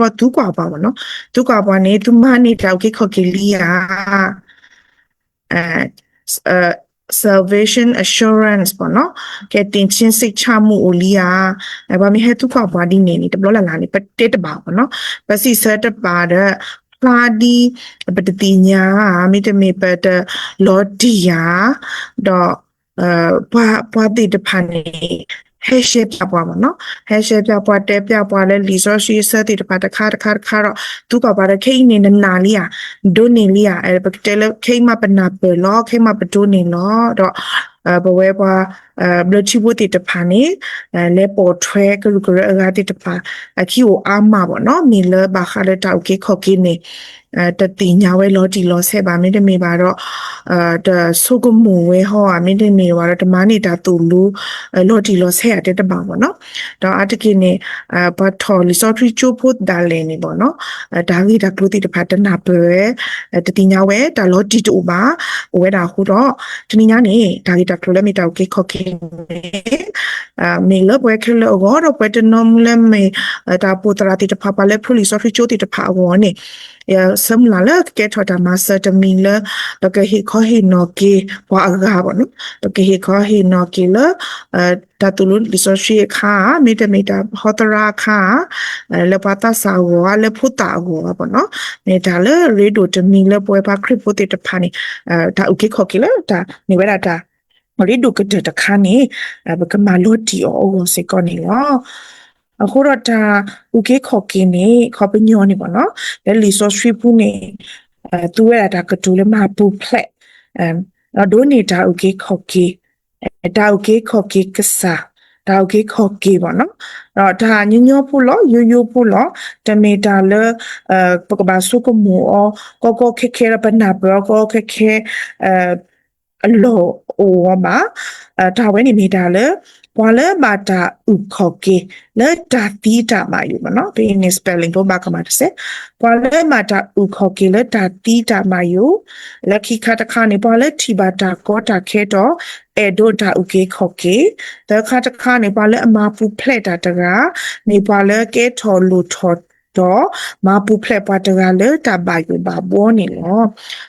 ပှၤသူကွၢ်ပှၤမ့ၢ်နီၤ, သူကွၢ်ပှၤန့ၣ် သုမၤန့ၢ်တၢ်အုၣ်က့ၤခီၣ်က့ၤလံဧါ, salvation assurance မ့ၢ်နီၤ, ကဲ သင်ခြင်းစိတ်ချမှု အိၣ်လံဧါ, ပှၤမ့ၢ်ဟဲသူကွၢ်ပှၤဒ်န့ၣ်န့ၣ် တဘျီလၢ်လၢ်န့ၣ် ပတဲတဘၣ်မ့ၢ်နီၤ, ပစံးဆၢတဘၣ်ဒီး ဖျါဒ် ပတသ့ၣ်ညါဧါ, မ့တမ့ၢ်ပတလီၤတံၢ်ဧါ, ဒီး ပှၤသ့ၣ်တဖၣ်န့ၣ် ဟဲရှဲပၠးပှၤမ့ၢ်နီၤ, ဟဲရှဲပၠးပှၤ တဲပၠးပှၤလၢလံာ်စီဆှံအဆၢသ့ၣ်တဖၣ်တခါတခါတခါဒီး သူကွၢ်ပှၤဒီး ခဲအံၤန့ၣ် နနာ်လံဧါ, ဒိးန့ၢ်လံဧါ, ပကတဲလၢ ခဲအံၤမးပနၢ်ပၢၢ်လီၤ, ခဲအံၤမးပဒိးန့ၢ်လီၤ, ဒီး ပဝဲပှၤ ဘျၢထံဖိသ့ၣ်တဖၣ်န့ၣ် လဲၤပိာ်ထွဲကရူၢ်ကရၢအဂၤသ့ၣ်တဖၣ် အခံအိၣ်အါမးမ့ၢ်နီၤ, မ့ၢ်လၢဘၣ်ဃးလၢတၢ်အုၣ်က့ၤခီၣ်က့ၤန့ၣ် တသ့ၣ်ညါဝဲလီၤတံၢ်လီၤဆဲးဘၣ်, မ့တမ့ၢ်ဘၣ်ဒီး တဆိကမိၣ်ဝဲဟီဧါ, မ့တမ့ၢ်ဘၣ်ဒီး တမၤန့ၢ်တၢ်သိၣ်လိ လီၤတံၢ်လီၤဆဲးဧါ တဲတဘၣ်မ့ၢ်နီၤ, ဒီးအါတက့ၢ်န့ၣ် ပှၤထီၣ်လံာ်စီဆှံကၠိဖိဒၣ်လဲာ်န့ၣ်မ့ၢ်နီၤ, တၢ်ဂ့ၢ်တၢ်ကျိၤသ့ၣ်တဖၣ်တနၢ်ပၢၢ်ဝဲ, တသ့ၣ်ညါဝဲ တၢ်လီၤတံၢ်တအိၣ်ဘၣ်, အိၣ်ဝဲဒၣ်အဃိဒီး တနံၤညါန့ၣ် တၢ်ဂ့ၢ်တၢ်ကျိၤလၢမ့ၢ်တၢ်အုၣ်က့ၤခီၣ်က့ၤန့ၣ် မ့ၢ်လၢပဝဲခဲလၢာ်အဂီၢ် ဒီးပဝဲတနီၤမုၢ်လၢမ့ၢ် တၢ်အိၣ်ဖှိၣ်သရၣ်သ့ၣ်တဖၣ် ပှၤလၢဖျိလံာ်စီဆှံကၠိသ့ၣ်တဖၣ်အဂီၢ်န့ၣ်, ယဆၢမုၢ်လၢ်လၢကကဲထီၣ်တၢ်မၤစၢၤတမံၤလၢ ပကဟ့ၣ်ခီဟ့ၣ်နီၤက့ၤပှၤအဂၤမ့ၢ်နီၤ, ပကဟ့ၣ်ခီဟ့ၣ်နီၤက့ၤလၢ တၢ်သိၣ်လိလံာ်စီဆှံအခါဧါ, မ့တမ့ၢ်တၢ်ဟီသရၣ်အခါဧါ, လၢပှၤသးစၢ်အဂီၢ်ဧါ, လၢဖိသၣ်အဂီၢ်ဧါမ့ၢ်နီၤ, မ့ၢ်တၢ်လၢအရ့ဒိၣ်တမံၤလၢပဝဲပှၤခရံာ်ဖိသ့ၣ်တဖၣ်န့ၣ် တၢ်အုၣ်က့ၤခီၣ်က့ၤလၢတၢ်မ့ၢ်ဝဲဒၣ်တၢ် အရ့ဒိၣ်ကတၢၢ်တခါန့ၣ် ပကမၤလီၤတံၢ်အီၤအဂီၢ်စ့ၢ်ကီးန့ၣ်လီၤ. အဃိဒီးတၢ်အုၣ်က့ၤခီၣ်က့ၤန့ၣ် ခီပညီန့ၣ်မ့ၢ်နီၤ, လၢလံာ်စီဆှံပူၤန့ၣ် သူဝဲဒၣ်တၢ်ကတိၤလၢမၤပူၤဖျဲး ဒီးဒိးန့ၢ်တၢ်အုၣ်က့ၤခီၣ်က့ၤ, တၢ်အုၣ်က့ၤခီၣ်က့ၤကစၢ်, တၢ်အုၣ်က့ၤခီၣ်က့ၤမ့ၢ်နီၤ, ဒီးတၢ်ညီညီဖိလီၤ, ယိယိဖိလီၤ, တမ့ၢ်တၢ်လၢ ပကဘၣ်ဆိကမိၣ်အီၤ ကီကီခဲခဲဒီး ပနၢ်ပၢၢ်အီၤကီကီခဲခဲ အလီၢ်အိၣ်အီၤဘၣ်. တၢ်ဝဲန့ၣ်မ့ၢ်တၢ်လၢ ပှၤလၢဘၣ်တၢ်အုၣ်ခီၣ်က့ၤလၢတၢ်သံတၢ်ဘၣ်ယိၣ်မ့ၢ်နီၤ, ဖဲအံၤန့ၣ် spelling ဖိဘၣ်ကမၣ်တစဲး, ပှၤလၢဘၣ်တၢ်အုၣ်ခီၣ်က့ၤလၢတၢ်သံတၢ်ဘၣ်ယိၣ်, လၢခံခါတခါန့ၣ် ပှၤလၢထံၣ်ဘၣ်တၢ်ကီတၢ်ခဲဒီး အဲၣ်ဒိးတၢ်အုၣ်က့ၤခီၣ်က့ၤ, သၢခါတခါန့ၣ် ပှၤလၢအမၤပူၤဖျဲးတၢ်တဂၤ မ့ၢ်ပှၤလၢကဲထီၣ်လိၣ်ထီၣ်ဒီး မၤပူၤဖျဲးပှၤတဂၤလၢတၢ်ဘၣ်ယိၣ်ဘၣ်ဘှီန့ၣ်လီၤ.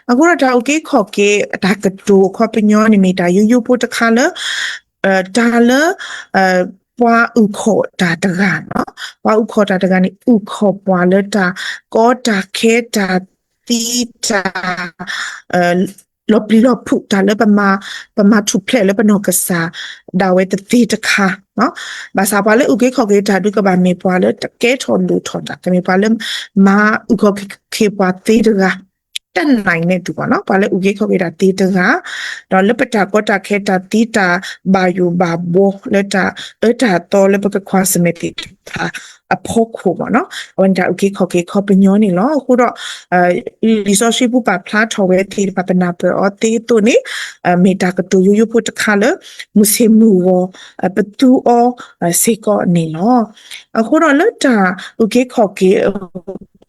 အဃိဒီးတၢ်အုၣ်က့ၤခီၣ်က့ၤ တၢ်ကတိၤအခီပညီန့ၣ်မ့ၢ်တၢ်ယိယိဖိတခါလၢ တၢ်လၢ ပှၤအုၣ်ခီၣ်တၢ်တဂၤ, ပှၤအုၣ်ခီၣ်တၢ်တဂၤန့ၣ် အုၣ်ခီၣ်ပှၤလၢတၢ်ကီတၢ်ခဲတၢ်သံတၢ် လီၤပျံၤလီၤဖုးတၢ်လၢ ပမၤထူၣ်ဖျဲးလၢပနီၢ်ကစၢ်ဒၣ်ဝဲတသ့တခါ, ဘၣ်ဆၣ်ပှၤလၢအုၣ်က့ၤခီၣ်က့ၤတၢ်ဒုးကဘၣ်မ့ၢ်ပှၤလၢကဲထီၣ်လိၣ်ထီၣ်တၢ်, ကမ့ၢ်ပှၤလၢမၤအုၣ်ခီၣ်က့ၤပှၤသ့တဂၤ, တၢ်နးအံၤန့ၣ်သူၣ်ဘၣ်နီၤ, ပှၤလၢအုၣ်က့ၤခီၣ်က့ၤတၢ်သ့တဂၤ, ဒီးလၢပတၢ်ကီတၢ်ခဲတၢ်သံတၢ်ဘၣ်ယိၣ်ဘၣ်ဘှီလၢတၢ်အၢတၢ်သီလၢပကကွၢ်ဆၢၣ်မဲာ်သ့ၣ်တဖၣ်အဖီခိၣ်မ့ၢ်နီၤ, အဝဲန့ၣ်တၢ်အုၣ်က့ၤခီၣ်က့ၤခီပညီန့ၣ်လီၤ. အဃိဒီး လံာ်စီဆှံပူၤပာ်ဖျါထီၣ်ဝဲသ့ၣ်တဖၣ်ပနၢ်ပၢၢ်အီၤသ့အသိးန့ၣ် မ့ၢ်တၢ်ကတိၤယိယိဖိတခါလၢ မုၢ်ဆ့ၣ်မုၢ်ဂီၤ ပသူအီၤစ့ၢ်ကီးန့ၣ်လီၤ. အဃိဒီးလၢတၢ်အုၣ်က့ၤခီၣ်က့ၤ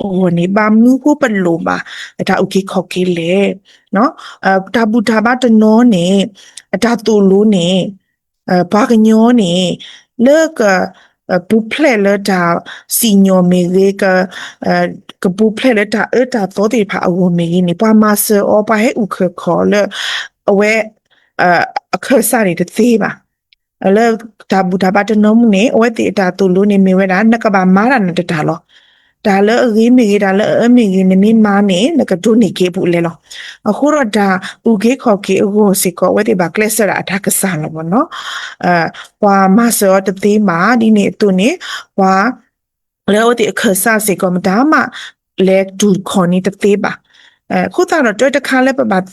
အဂီၢ်န့ၣ် ဘၣ်မနုၤဃိပလိၣ်ဘၣ် တၢ်အုၣ်က့ၤခီၣ်က့ၤလဲၣ်. တၢ်ဘူၣ်တၢ်ဘါတနီၤန့ၣ် အတၢ်သိၣ်လိန့ၣ် ပှၤကညီန့ၣ် လၢက ပူၤဖျဲးလၢတၢ်စံၣ်ညီၣ်မ့ၢ်ဂ့ၤ, ကပူၤဖျဲးလၢတၢ်အၢတၢ်သီသ့ၣ်တဖၣ်အဂီၢ်မ့ၢ်ဂ့ၤန့ၣ် ပှၤမၤစၢၤအီၤ ပှၤဟဲအုၣ်ခၢၣ်ခီၣ်လၢ အဝဲ အခၢၣ်စးန့ၣ်တသ့ဘၣ်. လၢတၢ်ဘူၣ်တၢ်ဘါတနီၤမူန့ၣ် အဝဲသ့ၣ်အတၢ်သိၣ်လိန့ၣ်မ့ၢ်ဝဲဒၣ် နကဘၣ်မၤတၢ်နတတၢ်လီၤ. တၢ်လၢအဂ့ၤမ့ၢ်ဂ့ၤ တၢ်လၢအအၢမ့ၢ်ဂ့ၤ နမ့ၢ်မၤန့ၣ် နကဒိးန့ၢ်က့ၤအဘူးအလဲလီၤ. အဃိဒီးတၢ်အုၣ်က့ၤခီၣ်က့ၤအဂီၢ်စ့ၢ်ကီး အဝဲသ့ၣ်ဘၣ်ကျဲးစၢးဒၣ်အတၢ်ကစၢ်လီၤမ့ၢ်နီၤ. ပှၤမၤစၢၤအီၤတသ့ဘၣ် ဒ်န့ၣ်အသိးန့ၣ် ပှၤ လၢအဝဲသ့ၣ်အခၢၣ်စးစ့ၢ်ကီး မတၤမးလဲၤတူၢ်ခီၣ်န့ၢ်တသ့ဘၣ်. အဃိသတးဒီးတၢ်တခါလၢပဘၣ်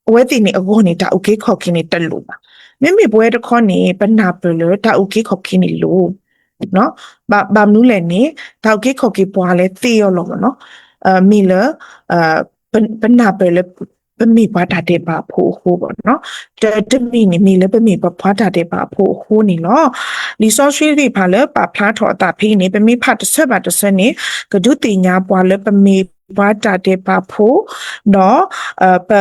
အဝဲသ့ၣ်န့ၣ်အဂီၢ်န့ၣ် တၢ်အုၣ်က့ၤခီၣ်က့ၤန့ၣ်တလိၣ်ဘၣ်. မ့မ့ၢ်ပဝဲတခီန့ၣ် ပနၢ်ပၢၢ်လၢတၢ်အုၣ်က့ၤခီၣ်က့ၤန့ၣ်လိၣ်. ဘၣ်မနုၤလဲၣ်န့ၣ် တၢ်အုၣ်က့ၤခီၣ်က့ၤပှၤလဲၤသ့အီၤလီၤမ့ၢ်နီၤ. မ့ၢ်လၢ ပနၢ်ပၢၢ်လၢ ပမ့ၢ်ပှၤတၢ်ဒဲးဘးဖိအဃိမ့ၢ်နီၤ. တမံၤန့ၣ် မ့ၢ်လၢပမ့ၢ်ပှၤတၢ်ဒဲးဘးဖိအဃိန့ၣ်လီၤ. လံာ်စီဆှံသ့ၣ်တဖၣ်လၢပာ်ဖျါထီၣ်အသးဖဲအံၤန့ၣ် ပမ့ၢ်ဖးတဆၢဘၣ်တဆၢန့ၣ် ကဒုးသ့ၣ်ညါပှၤလၢပမ့ၢ်ပှၤတၢ်ဒဲးဘးဖိ ဒီး ပ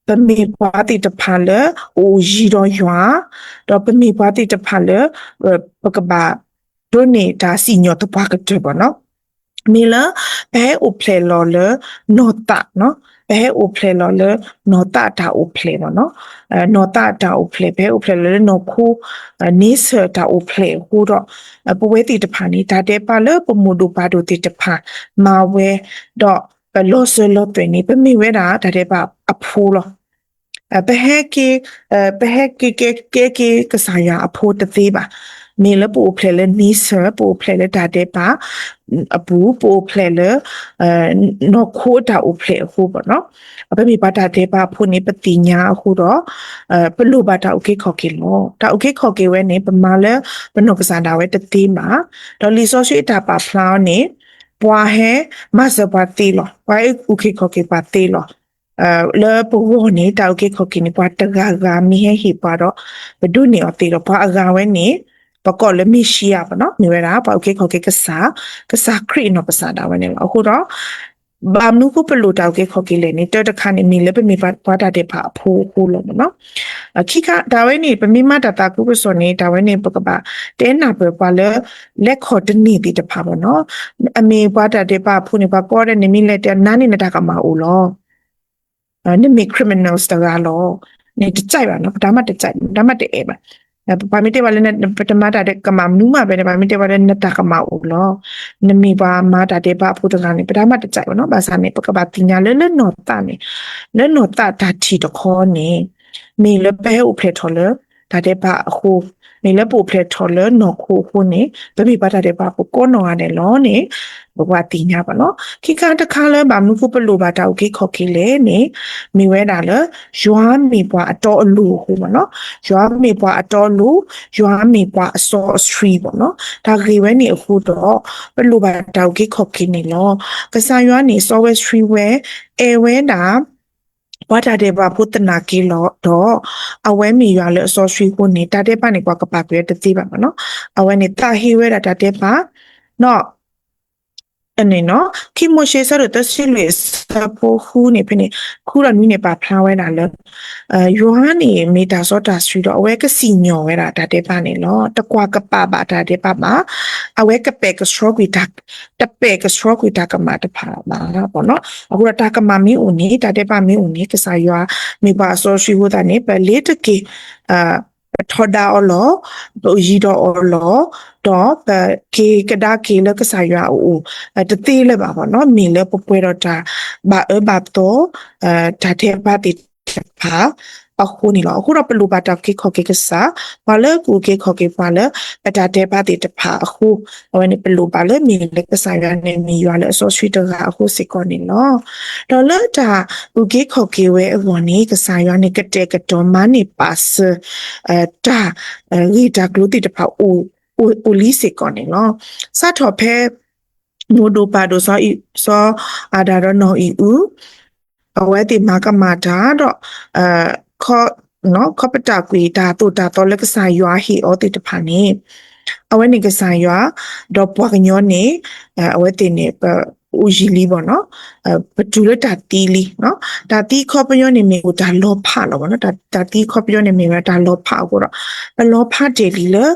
ပမ့ၢ်ပှၤသ့ၣ်တဖၣ်လၢ အိၣ်ယံၤဒီးယွၤ, ဒီးပမ့ၢ်ပှၤသ့ၣ်တဖၣ်လၢ ပကဘၣ် ဒ်န့ၣ်တၢ်စံၣ်ညီၣ်သပှၢ်ကတၢၢ်ဘၣ်နီၤ. မ့ၢ်လၢ ပဟဲအိၣ်ဖျဲၣ်လီၤလၢ နီၢ်သးနီၤ, ပဟဲအိၣ်ဖျဲၣ်လီၤလၢ နီၢ်သးတၢ်အိၣ်ဖျဲၣ်ဘၣ်နီၤ. နီၢ်သးတၢ်အိၣ်ဖျဲၣ် ပဟဲအိၣ်ဖျဲၣ်လီၤလၢနီၢ်ခိ nature တၢ်အိၣ်ဖျဲၣ်အဃိဒီး ပဝဲသ့ၣ်တဖၣ်န့ၣ် တၢ်ဒဲးဘးလၢပမိၢ်ဒိၣ်ပၢ်ဒိၣ်သ့ၣ်တဖၣ် မၤဝဲ ဒီးပလီၤစၢၤလီၤသွဲၣ်န့ၣ် ပမ့ၢ်ဝဲဒၣ်တၢ်ဒဲးဘးအဖိလီၤ. ပဟဲက့ၤ ပဟဲက့ၤကဲ ကဲက့ၤကစၢ်ယွၤအဖိတသ့ဘၣ်. မ့ၢ်လၢပအိၣ်ဖျဲၣ်လၢ nature ပအိၣ်ဖျဲၣ်လၢတၢ်ဒဲးဘးအပူၤ ပအိၣ်ဖျဲၣ်လၢ နီၢ်ခိအတၢ်အိၣ်ဖျဲၣ်အဃိဘၣ်နီၤ. ပမ့ၢ်ပှၤတၢ်ဒဲးဘးအဖိန့ၣ် ပသ့ၣ်ညါအဃိဒီး ပလိၣ်ဘၣ်တၢ်အုၣ်က့ၤခီၣ်က့ၤလီၤ. တၢ်အုၣ်က့ၤခီၣ်က့ၤဝဲန့ၣ် ပမၤလၢပနီၢ်ကစၢ်ဒၣ်ဝဲတသ့ဘၣ်. ဒီးလံာ်စီဆှံအတၢ်ပာ်ဖျါအီၤန့ၣ် ပှၤဟဲမၤစၢၤပှၤသ့လီၤ. ပှၤဟဲအုၣ်က့ၤခီၣ်က့ၤပှၤသ့လီၤ. လၢပဂီၢ်န့ၣ် တၢ်အုၣ်က့ၤခီၣ်က့ၤန့ၣ် ပှၤတဂၤဂၤမ့ၢ်ဟဲဟ့ၣ်ပှၤဒီး ပဒိးန့ၢ်အီၤသ့လီၤ. ပှၤအဂၤဝဲန့ၣ် ပကိးလၢမ့ၣ်ၡံအၤဘၣ်နီၤ, မ့ၢ်ဝဲဒၣ် ပှၤအုၣ်က့ၤခီၣ်က့ၤကစၢ်, ကစၢ်ခရံာ်အနီၢ်ကစၢ်ဒၣ်ဝဲန့ၣ်လီၤ. အဃိဒီး ဘၣ်မနုၤဃိပလိၣ်တၢ်အုၣ်က့ၤခီၣ်က့ၤလဲၣ်န့ၣ် တၢ်တခါန့ၣ် မ့ၢ်လၢပမ့ၢ်ပှၤတၢ်ဒဲးဘးအဖိအဃိလီၤမ့ၢ်နီၤ. ခံခါ တၢ်ဝဲန့ၣ် ပမ့ၢ်မၤတၢ်သးခုကစီၣ်န့ၣ် တၢ်ဝဲန့ၣ် ပကဘၣ်တဲနၢ်ပၢၢ်ပှၤလၢ လဲၤခီၣ်တန့ၢ်သ့ၣ်တဖၣ်မ့ၢ်နီၤ. အမ့ၢ်ပှၤတၢ်ဒဲးဘးအဖိန့ၣ် ပှၤကိးဒဲးန့ၣ် မ့ၢ်လဲၤတဲနၤန့ၣ် နတၢ်ကမၣ်အိၣ်လီၤ. နမ့ၢ် criminals တဂၤလီၤ. နတကြိုက်ဘၣ်နီၤ, ပတၢ်မၤတကြိုက်, ပတၢ်မၤတအဲၣ်ဘၣ်. ပှၤမ့ၢ်တဲဝဲလၢ ပတၢ်မၤတၢ်ကမၣ်မနုၤမးဘၣ်န့ၣ် ပှၤမ့ၢ်တဲဝဲလၢနတၢ်ကမၣ်အိၣ်လီၤ. နမ့ၢ်ပှၤမၤတၢ်ဒဲးဘးအဖိတဂၤန့ၣ် ပတၢ်မၤတကြိုက်ဘၣ်နီၤ. ဘၣ်ဆၣ်န့ၣ် ပကဘၣ်သ့ၣ်ညါလၢ လၢနီၢ်သးန့ၣ်, လၢနီၢ်သးတၢ်ထံၣ်တခီန့ၣ် မ့ၢ်လၢပဟဲအိၣ်ဖျဲၣ်ထီၣ်လၢ တၢ်ဒဲးဘးအဃိ, မ့ၢ်လၢပအိၣ်ဖျဲၣ်ထီၣ်လၢနီၢ်ခိအဃိန့ၣ် ပမ့ၢ်ပှၤတၢ်ဒဲးဘးအဖိကိးနီၢ်ဂၤဒဲးလီၤန့ၣ် ပကဘၣ်သ့ၣ်ညါဘၣ်လီၤ. ခံခါတခါလၢဘၣ်မနုၤဃိပလိၣ်ဘၣ်တၢ်အုၣ်က့ၤခီၣ်က့ၤလဲၣ်န့ၣ် မ့ၢ်ဝဲဒၣ်လၢ ယွၤမ့ၢ်ပှၤအတီအလိၤအဃိမ့ၢ်နီၤ. ယွၤမ့ၢ်ပှၤအတီအလိၤ, ယွၤမ့ၢ်ပှၤအစီအဆှံမ့ၢ်နီၤ. တၢ်ဂ့ၢ်ဝဲန့ၣ်အဃိဒီး ပလိၣ်ဘၣ်တၢ်အုၣ်က့ၤခီၣ်က့ၤန့ၣ်လီၤ. ကစၢ်ယွၤန့ၣ် စီဝဲဆှံဝဲ, အဲၣ်ဝဲဒၣ် ပှၤတၢ်ဒဲးဘးဖိသနာ်က့လီၤဒီး အဝဲမ့ၢ်ယွၤလၢအစီဆှံအဃိန့ၣ် တၢ်ဒဲးဘးန့ၣ် ပှၤကပာ်ကွံာ်ဝဲတသ့ဘၣ်မ့ၢ်နီၤ. အဝဲန့ၣ်သးဟ့ဝဲဒၣ်တၢ်ဒဲးဘး, ဒီး ခံမိၤၡ့ အဆၢဒိၣ်သၢဆံလွံၢ် အဆၢဖိဃုန့ၣ်ဖဲန့ၣ် ဃုဒီးနွံန့ၣ် ပာ်ဖျါဝဲဒၣ်လၢ ယွၤန့ၣ်မ့ၢ်တၢ်စီတၢ်ဆှံဒီး အဝဲကစံၣ်ညီၣ်ဝဲဒၣ်တၢ်ဒဲးဘးန့ၣ်လီၤ. တကွၢ်ကပာ်ဘၣ်တၢ်ဒဲးဘးဘၣ်, အဝဲကပဲာ်ကဆှီကွံာ်တၢ်, တပဲာ်ကဆှီကွံာ်တၢ်ကမၣ်တဖၣ်ဘၣ်မ့ၢ်နီၤ. အဃိဒီးတၢ်ကမၣ်မ့ၢ်အိၣ်န့ၣ် တၢ်ဒဲးဘးမ့ၢ်အိၣ်န့ၣ် ကစၢ်ယွၤမ့ၢ်ပှၤအစီဆှံအဃိသတးန့ၣ် ပလ့ၤတက့ၤ ပထီဒါအီၤလီၤ, ပယံၤဒီးအီၤလီၤ, ဒီးပက့ၤကဒါက့ၤလၢကစၢ်ယွၤအအိၣ် တသ့လၢၤဘၣ်မ့ၢ်နီၤ. မ့ၢ်လၢပပှဲၤဒီးတၢ်ဘၣ်အၢဘၣ်သီ တၢ်ဒဲးဘးသ့ၣ်တဖၣ်အဃိန့ၣ်လီၤ. အဃိဒီးပလိၣ်ဘၣ်တၢ်အုၣ်က့ၤခီၣ်က့ၤကစၢ်, ပှၤလၢကအုၣ်က့ၤခီၣ်က့ၤပှၤလၢ ပတၢ်ဒဲးဘးသ့ၣ်တဖၣ်အဃိ, အဝဲန့ၣ်ပလိၣ်ဘၣ်လၢမ့ၢ်လၢကစၢ်ယွၤန့ၣ်မ့ၢ်ယွၤလၢအစီဆှံတဂၤအဃိစ့ၢ်ကီးန့ၣ်လီၤ. ဒီးလၢတၢ်အုၣ်က့ၤခီၣ်က့ၤဝဲအဂီၢ်န့ၣ် ကစၢ်ယွၤန့ၣ်ကတဲာ်ကတီၤမၤန့ၢ်ပာ်စၢၤ တၢ်ဂ့ၢ်တၢ်ကျိၤသ့ၣ်တဖၣ် အိၣ်လံစ့ၢ်ကီးန့ၣ်လီၤ. စးထီၣ်ဖဲ မိၢ်ဒိၣ်ပၢ်ဒိၣ် စီၤအံၣ်, စီၤအၤဒၣ်ဒီးနီၢ်အံၣ်အု, အဝဲသ့ၣ်မၤကမၣ်တၢ်ဒီး ခီပတာ်ကွံာ်တၢ်သိၣ်တၢ်သီလၢကစၢ်ယွၤဟ့ၣ်အီၤသ့ၣ်တဖၣ်န့ၣ်, အဝဲန့ၣ်ကစၢ်ယွၤ ဒီးပှၤကညီန့ၣ် အဝဲသ့ၣ်န့ၣ် ပအိၣ်ယံၤလံဘၣ်နီၤ, ပတုၤလၢတၢ်သံလံနီၤ. တၢ်သံခီပညီန့ၣ်မ့ၢ်အိၣ်တၢ်လီၤဖးလီၤဘၣ်နီၤ. တၢ်သံခီပညီန့ၣ်မ့ၢ်ဝဲတၢ်လီၤဖးအဃိဒီး ပလီၤဖးတ့ၢ်လံလၢ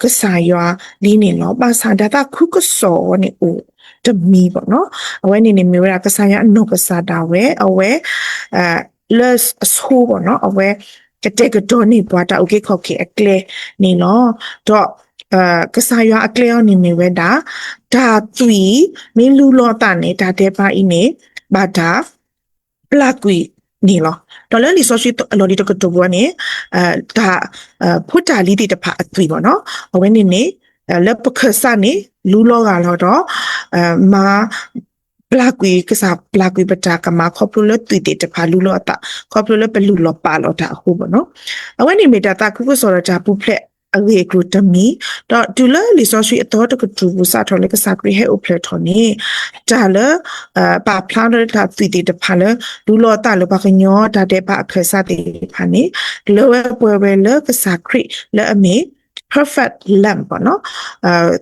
ကစၢ်ယွၤလံန့ၣ်လီၤ. ဘၣ်ဆၣ်တၢ်သးခုကစီၣ်အီၤန့ၣ်အိၣ်တမံၤဘၣ်နီၤ. အဝဲန့ၣ်န့ၣ်မ့ၢ်ဝဲဒၣ်ကစၢ်ယွၤအနီၢ်ကစၢ်ဒၣ်ဝဲ အဝဲ လၢအဆိဘၣ်နီၤ, အဝဲကတဲာ်ကတီၤန့ၢ်ပှၤတၢ်အုၣ်က့ၤခီၣ်က့ၤအကျဲန့ၣ်လီၤ. ဒီး ကစၢ်ယွၤအကျဲအီၤန့ၣ်မ့ၢ်ဝဲဒၣ် တၢ်သွံၣ်မ့ၢ်လူလီၤအသးန့ၣ် တၢ်ဒဲးဘးအံၤန့ၣ် ဘၣ်တၢ်ပျၢ်ကွံာ်န့ၣ်လီၤ. ဒီးလၢလံာ်စီဆှံအလီၢ်လံၤတကတီၢ်ပူၤန့ၣ် တၢ် ဖိတၢ်လံၤသ့ၣ်တဖၣ်အသွံၣ်ဘၣ်နီၤ, အဝဲန့ၣ်န့ၣ် လၢပခၢၣ်စးန့ၣ် လူလီၤဂာ်လီၤဒီး မၤ ပျၢ်ကွံာ် ကစၢ်ပျၢ်ကွံာ်ပတၢ်ကမၣ် ခီဖျိလၢသွံၣ်သ့ၣ်တဖၣ်လူလီၤအသး ခီဖျိလၢပလူလီၤပာ်လီၤတၢ်အဃိဘၣ်နီၤ. အဝဲန့ၣ်မ့ၢ်တၢ်သးခုကစီၣ်ဒီးတၢ်ပူၤဖျဲးအဂ့ၢ်အကျိၤတမံၤ, ဒီးတုၤလၢလံာ်စီဆှံအသီတကတြူၢ်ပူၤစးထီၣ်လၢကစၢ်ခရံာ်ဟဲအိၣ်ဖျဲၣ်ထီၣ်န့ၣ် တၢ်လၢ ပာ်ဖျါထီၣ်လၢတၢ်သွံၣ်သ့ၣ်တဖၣ်လၢ လူလီၤအသးလၢပှၤကညီတၢ်ဒဲးဘးအခၢၣ်စးသ့ၣ်တဖၣ်န့ၣ် လၢဝဲပှဲၤဝဲလၢကစၢ်ခရံာ်လၢအမ့ၢ် perfect lamb ဘၣ်နီၤ,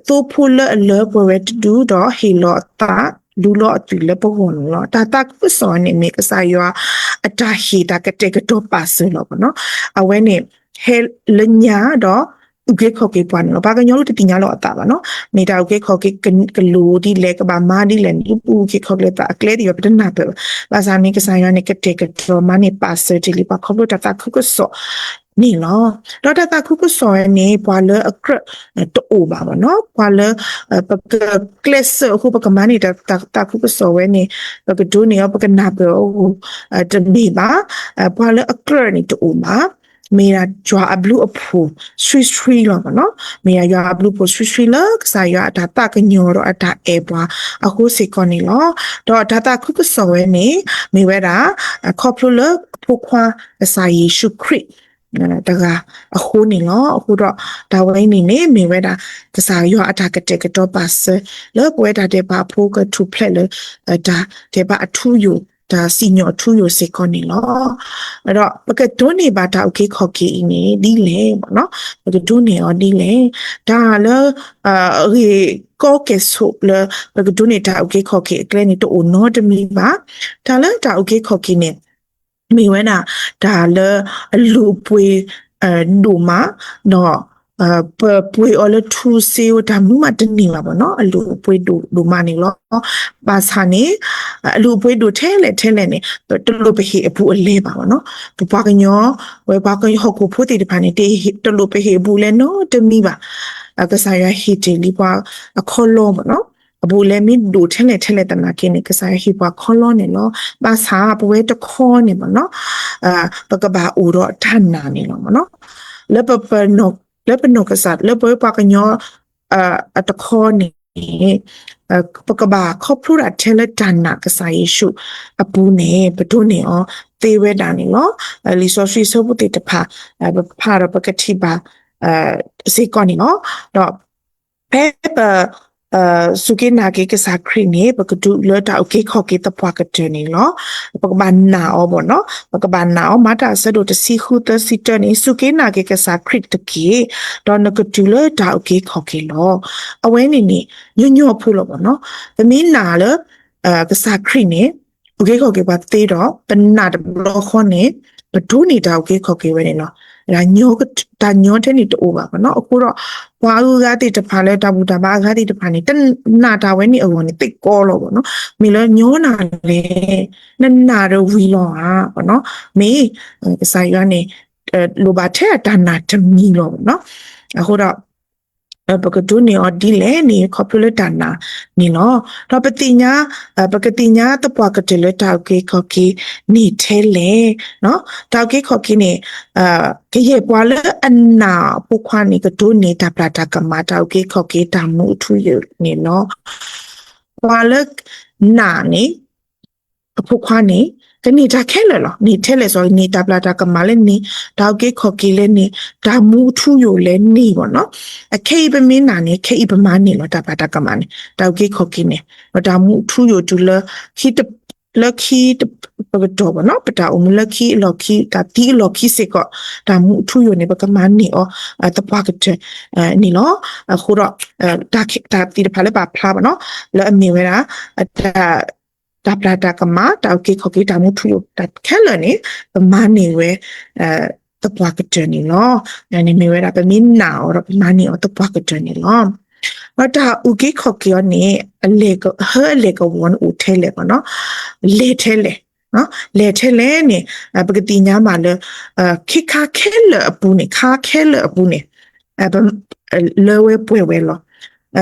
သိဖိလၢအလၢပှဲၤဝဲတဒူဒီးဟ့ၣ်လီၤအသး လူလီၤအသွံၣ်လၢပဂီၢ်န့ၣ်လီၤ. တၢ်သးခုကစီၣ်န့ၣ်မ့ၢ်ကစၢ်ယွၤအတၢ်ဟ့ၣ်တၢ်ကတဲာ်ကတီၤပာ်စၢၤလီၤဘၣ်နီၤ. အဝဲန့ၣ် ဟဲလၢညါဒီး အုၣ်က့ၤခီၣ်က့ၤပှၤန့ၣ်လီၤ. ပှၤကညီလူတသ့ၣ်ညါလီၤအသးဘၣ်နီၤ. မ့ၢ်တၢ်အုၣ်က့ၤခီၣ်က့ၤကလိၤဒ်လဲၣ် ကဘၣ်မၤဒ်လဲၣ်န့ၣ် ပအုၣ်က့ၤခီၣ်က့ၤလၢသးအကျဲသ့ၣ်တဖၣ် ပတနၢ်ပၢၢ်ဘၣ်. ဘၣ်ဆၣ်န့ၣ် ကစၢ်ယွၤန့ၣ် ကတဲာ်ကတီၤမၤန့ၢ်ပာ်စၢၤတ့ၢ်လံပှၤခီဖျိတၢ်သးခုကစီၣ်န့ၣ်လီၤ. ဒီးတၢ်သးခုကစီၣ်ဝဲန့ၣ် ပှၤလၢအကြၢးတအိၣ်ဘၣ်ဘၣ်နီၤ. ပှၤလၢ ပကကျဲးစၢးအဃိ ပကမၤန့ၢ်တၢ်သးခုကစီၣ်ဝဲန့ၣ် ပကဒိးန့ၢ်အီၤ ပကနၢ်ပၢၢ်အီၤ တမ့ၢ်ဘၣ်. ပှၤလၢအကြၢးန့ၣ်တအိၣ်ဘၣ်. မ့ၢ်ဒၣ်ယွၤအဘျုးအဖှိၣ်ဆှံဆှံလီၤနီၤ. မ့ၢ်ဒၣ်ယွၤအဘျုးအဖှိၣ်ဆှံဆှံလၢကစၢ်ယွၤအတၢ်သးကညီၤဒီးအတၢ်အဲၣ်ပှၤအဃိစ့ၢ်ကီးန့ၣ်လီၤ. ဒီးတၢ်သးခုကစီၣ်ဝဲန့ၣ် မ့ၢ်ဝဲဒၣ် ခီဖျိလၢအဖိခွါကစၢ်ယ့ၣ်ၡူးခရံာ် တဂၤအဃိန့ၣ်လီၤ. အဃိဒီး တၢ်ဝဲအံၤန့ၣ်န့ၣ် မ့ၢ်ဝဲဒၣ် ကစၢ်ယွၤအတၢ်ကတဲာ်ကတီၤပာ်စၢၤ လၢပဝဲတၢ်ဒဲးဘးဖိကထူၣ်ဖျဲးလၢ တၢ်ဒဲးဘးအထူအယိာ် တၢ်စံၣ်ညီၣ်အထူအယိာ်စ့ၢ်ကီးန့ၣ်လီၤ. ဒီးပကဒိးန့ၢ်ဘၣ်တၢ်အုၣ်က့ၤခီၣ်က့ၤအံၤန့ၣ် ဒ်လဲၣ်နီၤ. ပကဒိးန့ၢ်အီၤဒ်လဲၣ်. တၢ်လၢ အဂ့ၢ်ကီကဲၣ်ဆိးလၢ ပကဒိးန့ၢ်တၢ်အုၣ်က့ၤခီၣ်က့ၤအကျဲန့ၣ် တအိၣ်နီတမံၤဘၣ်. တၢ်လၢတၢ်အုၣ်က့ၤခီၣ်က့ၤန့ၣ် မ့ၢ်ဝဲဒၣ် တၢ်လၢအလုၢ်အပှ့ၤ ဒိၣ်မး ဒီး ပပှ့ၤအီၤလၢထူစ့ဧိၤ တၢ်မနုၤမးတန့ၢ်ဘၣ်ဘၣ်နီၤ. အလုၢ်အပှ့ၤဒိၣ်ဒိၣ်မးန့ၣ်လီၤ. ဘၣ်ဆၣ်န့ၣ် အလုၢ်အပှ့ၤဒိၣ်ထဲလဲၣ်ထဲလဲၣ်န့ၣ် တလိၣ်ပဟ့ၣ်အဘူးအလဲဘၣ်ဘၣ်နီၤ. ပပှၤကညီ ဝဲပှၤကညီဟီၣ်ခိၣ်ဖိသ့ၣ်တဖၣ်န့ၣ် တလိၣ်ပဟ့ၣ်အဘူးအလဲနီတမံၤဘၣ်. ကစၢ်ယွၤဟ့ၣ်တ့ၢ်လံပှၤအခီလီမ့ၢ်နီၤ. အဘူးအလဲမ့ၢ်ဒိၣ်ထဲလဲၣ်ထဲလဲၣ်သနာ်က့န့ၣ် ကစၢ်ယွၤဟ့ၣ်ပှၤခီလီန့ၣ်လီၤ. ဘၣ်ဆၣ်ပဝဲတခီန့ၣ်မ့ၢ်နီၤ ပကဘၣ်အိၣ်ဒီးတၢ်နာ်န့ၣ်လီၤမ့ၢ်နီၤ. လၢပ လၢပနီၢ်ကစၢ် လၢပဝဲပှၤကညီ အတခီန့ၣ် ပကဘၣ်ခီဖျိဒၣ်ထဲလၢတၢ်နာ်ကစၢ်ယ့ၣ်ၡူးအပူၤန့ၣ် ပဒိးန့ၢ်အီၤသ့ဝဲဒၣ်န့ၣ်လီၤ. လံာ်စီဆှံအဆၢဖိသ့ၣ်တဖၣ် ပဖးဒီးပကထံၣ်ဘၣ် စ့ၢ်ကီးန့ၣ်လီၤ. ဒီး ဖဲပ စူၢ်က့ၤနာ်က့ၤကစၢ်ခရံာ်န့ၣ် ပကဒုးလၢတၢ်အုၣ်က့ၤခီၣ်က့ၤသပှၢ်ကတၢၢ်န့ၣ်လီၤ. ပကဘၣ်နာ်အီၤဘၣ်နီၤ. ပကဘၣ်နာ်အီၤ မၤတၢ်အဆၢဒိၣ်တဆံဃုသၢဆံတၢန့ၣ် စူၢ်က့ၤနာ်က့ၤကစၢ်ခရံာ်တက့ၢ်, ဒီးနကတုၤလၢတၢ်အုၣ်က့ၤခီၣ်က့ၤလီၤ. အဝဲန့ၣ်န့ၣ် ညီညီဖိလီၤဘၣ်နီၤ. ပမ့ၢ်နာ်လၢ ကစၢ်ခရံာ်န့ၣ် အုၣ်က့ၤခီၣ်က့ၤပှၤသ့ဒီး ပနာ်တဘျီဃီန့ၣ် ပဒိးန့ၢ်တၢ်အုၣ်က့ၤခီၣ်က့ၤဝဲန့ၣ်လီၤ. တၢ်ညီထဲန့ၣ်တအိၣ်ဘၣ်ဘၣ်နီၤ. အဃိဒီး ပှၤအဂၤသ့ၣ်တဖၣ်လၢတၢ်ဘူၣ်တၢ်ဘါအဂၤသ့ၣ်တဖၣ်န့ၣ် တနာ်တၢ်ဝဲန့ၣ်အဂီၢ်န့ၣ် သ့ၣ်ကီလီၤဘၣ်နီၤ. မ့ၢ်လၢညီနၤလဲၣ်, နနာ်ဒီးဝံၤလီၤဧါနီၤ. မ့ၢ် ကစၢ်ယွၤန့ၣ် လိၣ်ဘၣ်ထဲအတၢ်နာ်တမံၤလီၤဘၣ်နီၤ. အဃိဒီး ပကဒိးန့ၢ်အီၤဒ်လဲၣ်န့ၣ် ခီဖျိလၢတၢ်နာ်န့ၣ်လီၤ. ဒီးပသ့ၣ်ညါ ပကသ့ၣ်ညါသပှၢ်ကတၢၢ်လၢတၢ်အုၣ်က့ၤခီၣ်က့ၤန့ၣ်ထဲလဲၣ်. တၢ်အုၣ်က့ၤခီၣ်က့ၤန့ၣ် ကယဲၢ်ပှၤလၢအနာ်အဖိခွါန့ၣ် ကဒိးန့ၢ်တၢ်ပျၢ်တၢ်ကမၣ် တၢ်အုၣ်က့ၤခီၣ်က့ၤတၢ်မူအထူအယိာ်န့ၣ်လီၤ. ပှၤလၢနာ်န့ၣ် အဖိခွါန့ၣ် ကန့ၢ်တၢ်ခဲလၢာ်လီၤ. န့ၢ်ထဲလဲၣ်စီၤ န့ၢ်တၢ်ပျၢ်တၢ်ကမၣ်လၢန့ၣ်, တၢ်အုၣ်က့ၤခီၣ်က့ၤလၢန့ၣ်, တၢ်မူအထူအယိာ်လၢန့ၣ်ဘၣ်နီၤ. အခဲအံၤပမ့ၢ်နာ်န့ၣ် ခဲအံၤပမၤန့ၢ်လီၤ တၢ်ပျၢ်တၢ်ကမၣ်န့ၣ်, တၢ်အုၣ်က့ၤခီၣ်က့ၤန့ၣ် တၢ်မူအထူအယိာ်တုၤလၢ လၢခံ ပကတီၢ်ဘၣ်နီၤ ပတၢ်အိၣ်မူလၢခံအလီၢ်ခံ တၢ်သံအလီၢ်ခံစ့ၢ်ကီး တၢ်မူအထူအယိာ်န့ၣ် ပကမၤန့ၢ်အီၤ သပှၢ်ကတၢၢ်န့ၣ်လီၤ. အဃိဒီး တၢ်သ့ၣ်တဖၣ်လၢပာ်ဖျါဘၣ်နီၤ လၢအမ့ၢ်ဝဲဒၣ် တၢ်ပျၢ်တၢ်ကမၣ် တၢ်အုၣ်က့ၤခီၣ်က့ၤ တၢ်မူထူယိာ် တၢ်ခဲလၢာ်န့ၣ် ပမၤန့ၢ်ဝဲ သပှၢ်ကတၢၢ်န့ၣ်လီၤ. န့ၣ်မ့ၢ်ဝဲဒၣ် ပမ့ၢ်နာ်အီၤဒီး ပမၤန့ၢ်အီၤသပှၢ်ကတၢၢ်န့ၣ်လီၤ. ဒီးတၢ်အုၣ်က့ၤခီၣ်က့ၤအီၤန့ၣ် ဟၢအလဲၢ်ကဝီၤန့ၣ်အိၣ်ထဲလဲၣ်ဘၣ်နီၤ, လဲၢ်ထဲလဲၣ်, လဲၢ်ထဲလဲၣ်န့ၣ် ပကသ့ၣ်ညါမးလၢ ခ့ခါခဲလၢာ်အပူၤန့ၣ် ခါခဲလၢာ်အပူၤန့ၣ် လၢဝဲပှဲၤဝဲလီၤ.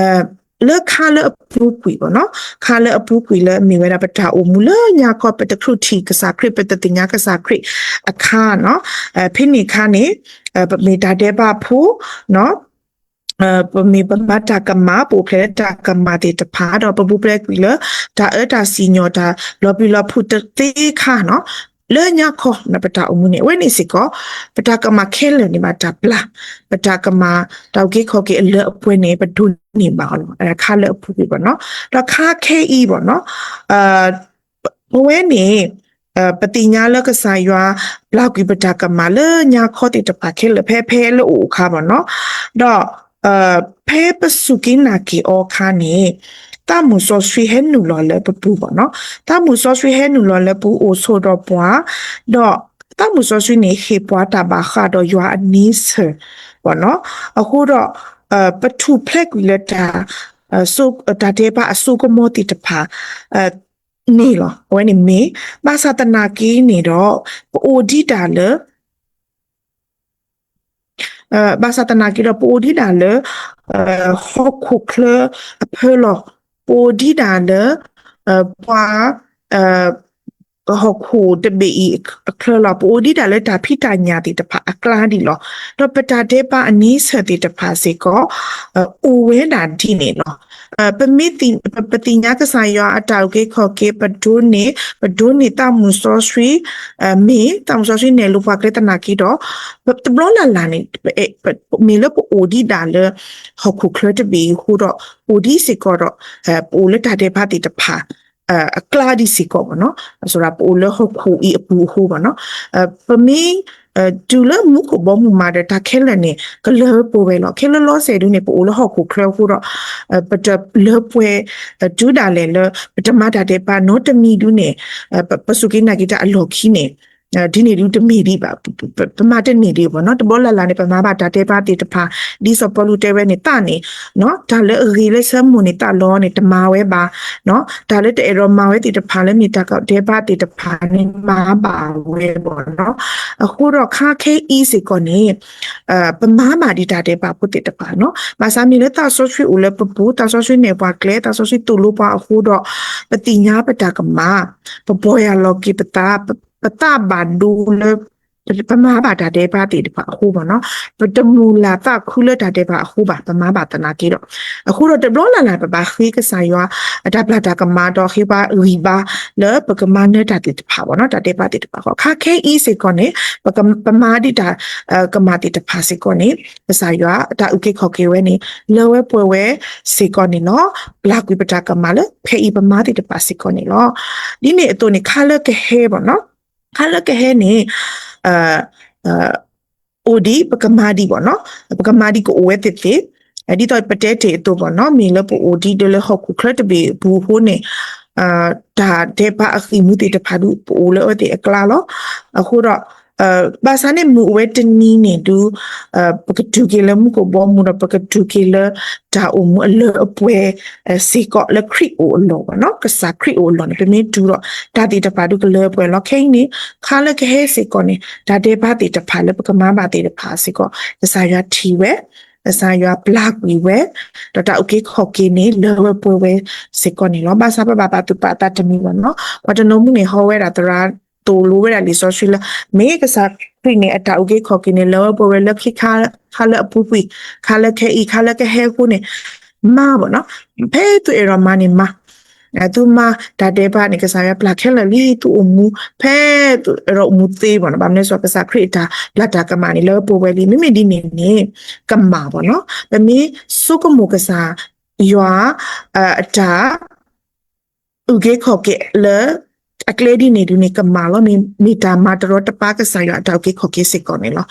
လၢခါလၢအပူၤကွံာ်ဘၣ်နီၤ, ခါလၢအပူၤကွံာ်လၢမ့ၢ်ဝဲဒၣ်ပတၢ်အိၣ်မူလၢညါခီ ပတချုးထံၣ်ကစၢ်ခရံာ် ပတသ့ၣ်ညါကစၢ်ခရံာ်အခါနီၤ, ဖဲန့ၣ်အခါန့ၣ် ပမ့ၢ်တၢ်ဒဲးဘးဖိနီၤ, ပမ့ၢ်ပမၤတၢ်ကမၣ် ပအိၣ်ဖျဲၣ်လၢတၢ်ကမၣ်သ့ၣ်တဖၣ် ဒီးပပူၤဖျဲးကွံာ်လၢ တၢ်အၢတၢ်စံၣ်ညီၣ်တၢ်လီၤပျံၤလီၤဖုးတသ့ခါနီၤ, လၢညါခီ ပတၢ်အိၣ်မူန့ၣ် အဝဲန့ၣ်စ့ၢ်ကီး ပတၢ်ကမၣ်ခဲလၢာ်န့ၣ်ဘၣ်တၢ်ပျၢ်, ပတၢ်ကမၣ် တၢ်အုၣ်က့ၤခီၣ်က့ၤအလၢအပှဲၤန့ၣ် ပဒိးန့ၢ်ဘၣ်အီၤလီၤ. ခါလၢအပူၤကွံာ်ဘၣ်နီၤ, ဒီးခါခဲအံၤဘၣ်နီၤ ပဝဲန့ၣ် ပသ့ၣ်ညါလၢကစၢ်ယွၤ ပျၢ်ကွံာ်ပတၢ်ကမၣ်လၢညါခီသ့ၣ်တဖၣ်ခဲလၢာ် ဖဲဖဲလၢအအိၣ်အခါဘၣ်နီၤ, ဒီး ဖဲပစူၢ်က့ၤနာ်က့ၤအီၤအခါန့ၣ် သးမုၢ်စီဆှံဟဲနုာ်လီၤလၢပပူၤဘၣ်နီၤ, သးမုၢ်စီဆှံဟဲနုာ်လီၤလၢပအိၣ်ဆိးဒီးပှၤ, ဒီး သးမုၣ်စီဆှံန့ၣ် ဟ့ၣ်ပှၤတၢ်ဘၣ်ဃးဒီးယွၤအနံဆၢၣ် ပေါ့နော်. အဃိဒီး ပထူၣ်ဖျဲးကွံာ်လၢတၢ် တၢ်တဲပၢ်အစိကမီၤသ့ၣ်တဖၣ် န့ၣ်လီၤ. အဝဲန့ၣ်မ့ၢ် ဘၣ်ဆၣ်သနာ်က့န့ၣ်ဒီး ပအိၣ်ဒံးဒၣ်လၢ ဘၣ်ဆၣ်သနာ်က့ဒီး ပအိၣ်ဒံးဒၣ်လၢ ဟီၣ်ခိၣ်ချၢအဖၢလီၤ. ပအိၣ်ဒံးဒၣ်လၢ ပှၤ ဟီၣ်ခိၣ်တဘ့ၣ်အံၤအချၢလီၤ. ပအိၣ်ဒံးဒၣ်လၢတၢ်ဖံးတၢ်ညၣ်သ့ၣ်တဖၣ်အကျါဒံးလီၤ. ဒီးပတၢ်တဲပၢ်အနံဆၢၣ်သ့ၣ်တဖၣ်စ့ၢ်ကီး အိၣ်ဝဲဒၣ်ဒ်န့ၣ်လီၤ. ပမ့ၢ် ပသ့ၣ်ညါကစၢ်ယွၤအတၢ်အုၣ်က့ၤခီၣ်က့ၤ ပဒိးန့ၢ် ပဒိးန့ၢ်သးမုၣ်စီဆှံ မ့ၢ်သးမုၣ်စီဆှံနဲၣ်လိပှၤကျဲသနာ်က့ဒီး တဘျီလၢ်လၢ်န့ၣ် မ့ၢ်လၢပအိၣ်ဒံးဒၣ်လၢ ဟီၣ်ခိၣ်ချၢတဘ့ၣ်အံၤအဃိဒီး အိၣ်ဒံးစ့ၢ်ကီးဒီး ပအိၣ်လၢတၢ်ဒဲးဘးသ့ၣ်တဖၣ် အကျါဒံးစ့ၢ်ကီးဘၣ်နီၤ, အစရးပအိၣ်လၢဟီၣ်ခိၣ်အံၤအပူၤအဃိဘၣ်နီၤ, ပမ့ၢ် တုၤလၢမူခိၣ်ဘီမုၢ်မးဒီး တၢ်ခဲလၢာ်န့ၣ် ကလၢပှဲၤဝဲလီၤ. ခဲလၢာ်လီၤစဲၤဒုန့ၣ် ပအိၣ်လၢဟီၣ်ခိၣ်ချၢအဃိဒီး ပတလၢပှဲၤ တုၤဒၣ်လဲာ်လၢ ပတမၤတၢ်ဒဲးဘးနီတမံၤဒုန့ၣ် ပစူၢ်က့ၤနာ်က့ၤတၢ်အလီၢ်ခံန့ၣ် ဒ်န့ၣ်ဒုတမ့ၢ်ဒံးဘၣ်, ပမၤတန့ၢ်ဒံးဘၣ်နီၤ. တဘျီလၢ်လၢ်န့ၣ် ပမၤဘၣ်တၢ်ဒဲးဘးသ့ၣ်တဖၣ် ဒ်စီၤပီလူးတဲဝဲန့ၣ် သးန့ၣ် တၢ်လၢအဂ့ၤလၢဆၢမိၢ်န့ၣ် သးလီၤန့ၣ် တမၤဝဲဘၣ်, တၢ်လၢတအဲၣ်ဒိးမၤဝဲသ့ၣ်တဖၣ်လၢမ့ၢ်တၢ်ဒဲးဘးသ့ၣ်တဖၣ်န့ၣ် မၤဘၣ်ဝဲဘၣ်နီၤ. အဃိဒီးခါခဲအံၤစ့ၢ်ကီးန့ၣ် ပမၤဘၣ်ဒံးတၢ်ဒဲးဘးဖိသ့ၣ်တဖၣ်နီၤ. ဘၣ်ဆၣ်မ့ၢ်လၢသးစီဆှံအိၣ်လၢပပူၤ, သးစီဆှံနဲၣ်ပှၤကျဲ, သးစီဆှံသိၣ်လိပှၤအဃိဒီး ပသ့ၣ်ညါပတၢ်ကမၣ်, ပပီၢ်ယၢ်လီၤက့ၤပသး, ပသးဘၣ်ဒိလၢ ပမၤဘၣ်တၢ်ဒဲးဘးသ့ၣ်တဖၣ်အဃိဘၣ်နီၤ, ပတမုၢ်လၢ်သးခုလၢတၢ်ဒဲးဘးအဃိဘၣ်, ပမၤဘၣ်သနာ်က့ဒီး, အဃိဒီးတဘျီလၢ်လၢ် ပဘၣ်ဃ့ကစၢ်ယွၤ အတၢ်ပျၢ်တၢ်ကမၣ်ဒီးဃ့ပှၤဂံၢ်ဘါလၢပကမၤနၢၤတၢ်သ့ၣ်တဖၣ်ဘၣ်နီၤ, တၢ်ဒဲးဘးသ့ၣ်တဖၣ်ဃီ, ခါခဲအံၤစ့ၢ်ကီးန့ၣ် ပမၤဒံးတၢ် ကမၣ်သ့ၣ်တဖၣ်စ့ၢ်ကီးန့ၣ် ကစၢ်ယွၤတၢ်အုၣ်က့ၤခီၣ်က့ၤဝဲန့ၣ် လၢဝဲပှဲၤဝဲစ့ၢ်ကီးန့ၣ်လီၤ. ပျၢ်ကွံာ်ပတၢ်ကမၣ်လၢဖဲအံၤပမၤသ့ၣ်တဖၣ်စ့ၢ်ကီးန့ၣ်လီၤ. ဒ်န့ၣ်အသိးန့ၣ် ခါလၢကဟဲဘၣ်နီၤ, ခါလၢကဟဲန့ၣ် အိၣ်ဒံး ပကမၤဒံးဘၣ်နီၤ, ပကမၤဒံးကအိၣ်ဝဲသ့ၣ်သ့ၣ်, ဒ်သိးပတဲတ့ၢ်အသိးဘၣ်နီၤ, မ့ၢ်လၢပအိၣ်ဒံးဒီးလၢဟီၣ်ခိၣ်ချၢတဘ့ၣ်အပူၤအဃိန့ၣ် တၢ်ဒဲးဘးအဃံၢ်မူသ့ၣ်တဖၣ်ဒုး ပအိၣ်လၢအဝဲသ့ၣ်အကျါလီၤ. အဃိဒီး ဘၣ်ဆၣ်န့ၣ်မုၢ်အိၣ်ဝဲတနံၤန့ၣ်ဒုး ပကတုၤက့ၤလၢမူခိၣ်ဘီမုၢ်ဒီး ပကတုၤက့ၤလၢတၢ်အိၣ်မူအလၢအပှဲၤ စ့ၢ်ကီးလၢခရံာ်အိၣ်အလီၢ်ဘၣ်နီၤ, ကစၢ်ခရံာ်အိၣ်အလီၢ်န့ၣ် ပမ့ၢ်တုၤဒီး တၢ်သ့ၣ်တဖၣ်ဒုးကလၢပှဲၤလီၤ. ခဲအံၤန့ၣ် ခါလၢကဟဲစ့ၢ်ကီးန့ၣ် တၢ်ဒဲးဘးသ့ၣ်တဖၣ်လၢပကမၤဘၣ်သ့ၣ်တဖၣ်စ့ၢ်ကီး ကစၢ်ယွၤထံၣ်ဝဲ, ကစၢ်ယွၤပျၢ်ကွံာ်ဝဲ, ဒီးတၢ်အုၣ်က့ၤခီၣ်က့ၤန့ၣ် လၢဝဲပှဲၤဝဲစ့ၢ်ကီးန့ၣ်လီၤ. ဘၣ်ဆၣ်ပဘၣ်ပာ်သူၣ်ပာ်သးတမံၤဘၣ်နီၤ, ပှၤတနီၤမုၢ်န့ၣ် ဟီဝဲဒၣ်သရၣ် သိၣ်လိဝဲဒၣ်လံာ်စီဆှံလၢ မ့ၢ်ကစၢ်ခရံာ်န့ၣ် အတၢ်အုၣ်က့ၤခီၣ်က့ၤန့ၣ် လၢဝဲပှဲၤဝဲလၢခံခါ ခါလၢအပူၤကွံာ်, ခါလၢခဲအံၤ ခါလၢကဟဲအဃိန့ၣ် မၤဘၣ်နီၤ, ဖဲသုအဲၣ်ဒိးမၤန့ၣ်မၤ, သုမၤတၢ်ဒဲးဘးန့ၣ် ကစၢ်ယွၤပျၢ်ခဲလၢာ်လံ သုအိၣ်မူ ဖဲသုအဲၣ်ဒိးအိၣ်မူသ့ဘၣ်နီၤ, ဘၣ်မနုၤလဲၣ် ကစၢ်ခရံာ်အတၢ်ပျၢ်တၢ်ကမၣ်န့ၣ် လၢပှဲၤဝဲလံ. မ့မ့ၢ်ဒ်န့ၣ်န့ၣ် ကမၣ်ဘၣ်နီၤ, ပမ့ၢ်ဆိကမိၣ်ကစၢ်ယွၤ အတၢ် အုၣ်က့ၤခီၣ်က့ၤလၢ အကျဲဒ်န့ၣ်ဒုးန့ၣ် ကမၣ်လီၤ. မ့ၢ်တၢ်မၤတရီတပါကစၢ်ယွၤအတၢ်အုၣ်က့ၤခီၣ်က့ၤစ့ၢ်ကီးန့ၣ်လီၤ.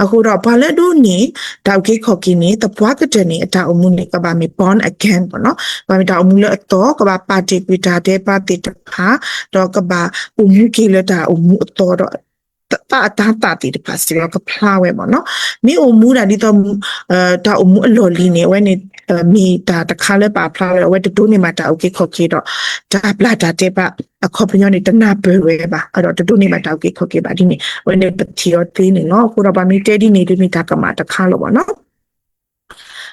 အဃိဒီး ပှၤလၢဒိးန့ၢ် တၢ်အုၣ်က့ၤခီၣ်က့ၤန့ၣ် သပှၢ်ကတၢၢ်န့ၣ် အတၢ်အိၣ်မူန့ၣ် ကဘၣ်မ့ၢ် born again ဘၣ်နီၤ, ကဘၣ်မ့ၢ်တၢ်အိၣ်မူလၢအသီ, ကဘၣ်ပာ်တ့ၢ်ကွံာ်တၢ်ဒဲးဘးသ့ၣ်တဖၣ်, ဒီးကဘၣ်အိၣ်မူက့ၤလၢတၢ်အိၣ်မူအသီဒီး သးအတၤသၣ်သ့ၣ်တဖၣ်စ့ၢ်ကီးကဖျါဝဲဘၣ်နီၤ. မ့ၢ်အိၣ်မူဒၣ်ဒ်သိး တၢ်အိၣ်မူအလီၢ်လံၤန့ၣ် အဝဲန့ၣ် မ့ၢ်တၢ်တခါလၢပာ်ဖျါလၢ အဝဲတဒိးန့ၢ်ဘၣ်တၢ်အုၣ်က့ၤခီၣ်က့ၤဒီး တၢ်ပျၢ်တၢ်ဒဲးဘးအခီပညီန့ၣ် တနၢ်ပၢၢ်ဝဲဘၣ်, ဒီးတဒိးန့ၢ်ဘၣ်တၢ်အုၣ်က့ၤခီၣ်က့ၤဘၣ်ဒ်န့ၣ် အဝဲန့ၣ်ပထံၣ်အီၤသ့န့ၣ်လီၤ. အဃိဒီးပှၤမ့ၢ်တဲဒ်န့ၣ် ဒ်မ့ၢ်တၢ်ကမၣ်တခါလီၤဘၣ်နီၤ.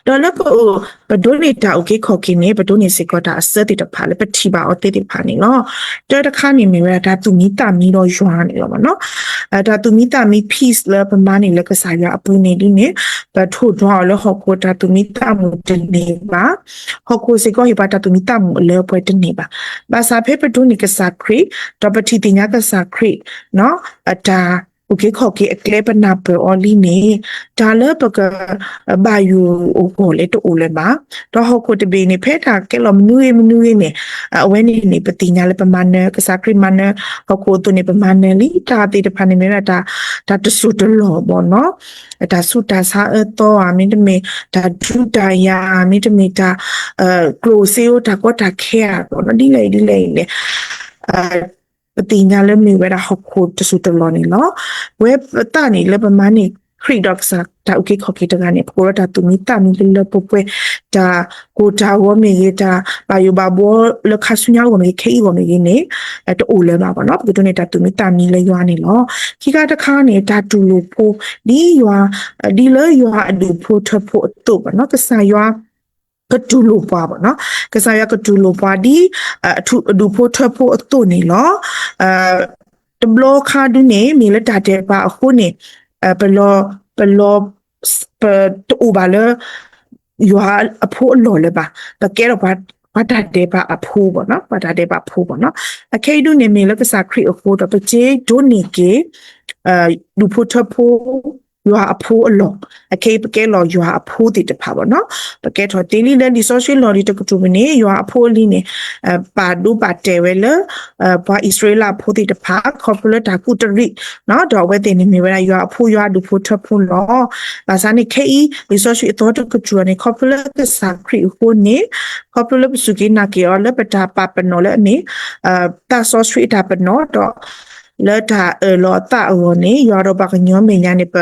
ဒီးလၢပအိၣ် ပဒိးန့ၢ်တၢ်အုၣ်က့ၤခီၣ်က့ၤန့ၣ် ပဒိးန့ၢ်စ့ၢ်ကီးတၢ်အစၢသ့ၣ်တဖၣ်လၢပထံၣ်ဘၣ်အီၤသ့သ့ၣ်တဖၣ်န့ၣ်လီၤ. တၢ်တခါန့ၣ်မ့ၢ်ဝဲဒၣ်တၢ်သူၣ်မံသးမံဒီးယွၤန့ၣ်လီၤဘၣ်နီၤ. တၢ်သူၣ်မံသးမံ peace လၢပမၤန့ၢ်လၢကစၢ်ယွၤအပူၤန့ၣ်ဒ်န့ၣ် ပထိၣ်ဒွးအီၤလၢဟီၣ်ခိၣ်တၢ်သူၣ်မံသးမုာ်တန့ၢ်ဘၣ်. ဟီၣ်ခိၣ်စ့ၢ်ကီးဟ့ၣ်ပှၤတၢ်သူၣ်မံသးမုာ်အလၢအပှဲၤတန့ၢ်ဘၣ်. ဘၣ်ဆၣ်ဖဲပဒိးန့ၢ်ကစၢ်ခရံာ် ဒီးပထံၣ်သ့ၣ်ညါကစၢ်ခရံာ် အတၢ်အုၣ်က့ၤခီၣ်က့ၤအကျဲပနၢ်ပၢၢ်အီၤလံန့ၣ် တၢ်လၢပကဘၣ်ယိၣ်အဂီၢ်လဲၣ်တအိၣ်လၢၤဘၣ်. ဒီးဟီၣ်ခိၣ်တဘ့ၣ်န့ၣ် ဖဲတၢ်ကဲလီၤမနုၤဂ့ၤမနုၤဂ့ၤန့ၣ် အဝဲန့ၣ်န့ၣ် ပသ့ၣ်ညါလၢပမၤနၢၤ ကစၢ်ခရံာ်မၤနၢၤ ဟီၣ်ခိၣ်အသိးန့ၣ် ပမၤနၢၤလံ တၢ်သ့ၣ်တဖၣ်န့ၣ်မ့ၢ်ဝဲဒၣ် တၢ်တစိၢ်တလီၢ်ဘၣ်နီၤ. တၢ်ဆူးတၢ်ဆါအၢသီဧါ မ့တမ့ၢ် တၢ်ဒုးတၢ်ယၤ မ့တမ့ၢ်တၢ် ကျိၣ်စ့ဧိၤ တၢ်ကီတၢ်ခဲဧါဘၣ်နီၤ ဒ်လဲၣ်ဒ်လဲၣ်အံၤန့ၣ် ပသ့ၣ်ညါလၢမ့ၢ်ဝဲဒၣ်ဟီၣ်ခိၣ်တစိၢ်တလီၢ်န့ၣ်လီၤ. ပဝဲပသးန့ၣ်လၢပမၤန့ၢ်ခရံာ်ဒီးကစၢ်တၢ်အုၣ်က့ၤခီၣ်က့ၤတဂၤန့ၣ် ပကိးလၢတၢ်သူၣ်မံသးမံလၢလၢပှဲၤပှဲၤ, တၢ်ကိၢ်တၢ်ဂီၤမ့ၢ်ဂ့ၤ, တၢ်ဘၣ်ယိၣ်ဘၣ်ဘှီလၢခါဆူညါအဂီၢ်မ့ၢ်ဂ့ၤ, ခဲအံၤအဂီၢ်မ့ၢ်ဂ့ၤန့ၣ် တအိၣ်လၢၤဘၣ်ဘၣ်နီၤ. ပကဒိးန့ၢ်တၢ်သူၣ်မံသးမံလၢယွၤန့ၣ်လီၤ. ခံခါတခါန့ၣ် တၢ်တူၢ်လိာ်ဖိ ဒ်ယွၤ, ဒ်လၢယွၤအဒူၣ်ဖိထၢဖိအသိးဘၣ်နီၤ, ကစၢ်ယွၤ ကတူၢ်လိာ်ပှၤဘၣ်နီၤ, ကစၢ်ယွၤကတူၢ်လိာ်ပှၤဒ် အဒူၣ်ဖိထၢဖိအသိးန့ၣ်လီၤ. တဘျီခါဒုန့ၣ် မ့ၢ်လၢတၢ်ဒဲးဘးအဃိန့ၣ် ပလီၤ, ပလီၤ, ပတအိၣ်ဘၣ်လၢ ယွၤအဖိအလီၢ်လၢၤဘၣ်, ပကဲထီၣ်ပှၤတၢ်ဒဲးဘးအဖိဘၣ်နီၤ, ပှၤတၢ်ဒဲးဘးဖိဘၣ်နီၤ. အခဲအံၤဒုန့ၣ် မ့ၢ်လၢကစၢ်ခရံာ်အဃိဒီး ပက့ၤဒိးန့ၢ်က့ၤ ဒူၣ်ဖိထၢဖိ ယွၤအဖိအလီၢ်, အခဲအံၤပကဲလီၤယွၤအဖိသ့ၣ်တဖၣ်ဘၣ်နီၤ. ပကဲထီၣ်တ့ၢ်လံလၢလံာ်စီဆှံလီၢ်လံၤတကတြူၢ်ပူၤန့ၣ် ယွၤအဖိအလံၤန့ၣ် ပာ်ဒိပာ်တဲာ်ဝဲလၢ ပှၤအံၣ်စရ့လးဖိသ့ၣ်တဖၣ် ခီဖျိလၢတၢ်ကူးတရံး ဒီးအဝဲသ့ၣ်န့ၣ်မ့ၢ်ဝဲဒၣ်ယွၤအဖိ ယွၤအဒူၣ်ဖိထၢဖိလီၤ. ဘၣ်ဆၣ်န့ၣ်ခဲအံၤ လံာ်စီဆှံအသီတကတြူၢ်န့ၣ် ခီဖျိလၢကစၢ်ခရံာ်အဃိန့ၣ် ခီဖျိလၢပစူၢ်က့ၤနာ်က့ၤအီၤလၢပတၢ်ပာ်ပနီၣ်လၢအမ့ၢ် သးစီဆှံအတၢ်ပနီၣ်ဒီး လၢတၢ်အၢၣ်လီၤအသးအဂီၢ်န့ၣ် ယွၤဒီးပှၤကညီမဲာ်ညါန့ၣ် ပ,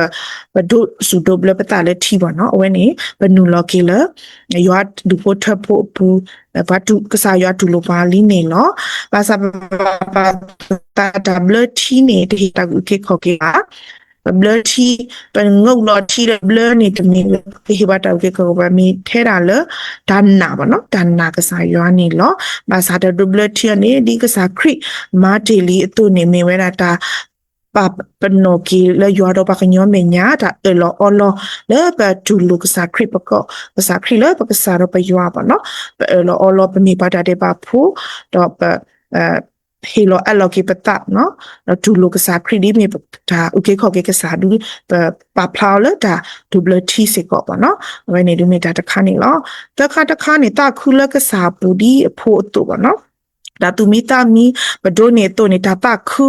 ပဒိးစူၣ်ဒိးဘျၢပသးလၢထံဘၣ်နီၤ. အဝဲန့ၣ် ပနုာ်လီၤက့ၤလၢ ယွၤဒူၣ်ဖိထၢဖိအပူၤ, ကစၢ်ယွၤတူၢ်လိာ်ပှၤလံန့ၣ်လီၤ. ဘၣ်ဆၣ်ပသးတၢ်ဘျၢထံန့ၣ် တဟ့ၣ်တၢ်အုၣ်က့ၤခီၣ်က့ၤဘၣ်. ပဘျၢထံ, ပငုာ်လီၤထံလၢဘျၢန့ၣ် တမ့ၢ်လၢကဟ့ၣ်ဘၣ်တၢ်အုၣ်က့ၤခီၣ်က့ၤဘၣ်, မ့ၢ်ထဲဒၣ်လၢ တၢ်နာ်ဘၣ်နီၤ, တၢ်နာ်ကစၢ်ယွၤန့ၣ်လီၤ. ဘၣ်ဆၣ်တၢ်ဒိးဘျၢထံအီၤန့ၣ် ဒ်ကစၢ်ခရံာ်မၤတ့ၢ်လံအသိးန့ၣ် မ့ၢ်ဝဲဒၣ်တၢ် ပာ်ပနီၣ်က့ၤလၢယွၤဒီးပှၤကညီမဲာ်ညါ တၢ်အၢၣ်လီၤအီလီၤ လၢပတူၢ်လိာ်ကစၢ်ခရံာ်ပကီၢ်, ကစၢ်ခရံာ်လၢပကစၢ်ဒီးပယွၤဘၣ်နီၤ, ပအၢၣ်လီၤအီလီၤ ပမ့ၢ်ပှၤတၢ်ဒဲးဘးဖိ, ဒီးပ ဟ့ၣ်လီၤအးလီၤက့ၤပသး, ဒီးတူၢ်လိာ်ကစၢ်ခရံာ်ဒ်မ့ၢ်တၢ်အုၣ်က့ၤခီၣ်က့ၤကစၢ်ဒု, ပပာ်ဖျါအီၤလၢတၢ်ဒိးဘျၢထံစ့ၢ်ကီးဘၣ်နီၤ. အဝဲန့ၣ်ဒုးမ့ၢ်တၢ်တခါန့ၣ်လီၤ. သၢခါတခါန့ၣ် သးခုလၢကစၢ်အပူၤဒ်အဖိအသိးဘၣ်နီၤ. တၢ်သူၣ်မံသးမံ ပဒိးန့ၢ်အသိးန့ၣ် တၢ်သးခု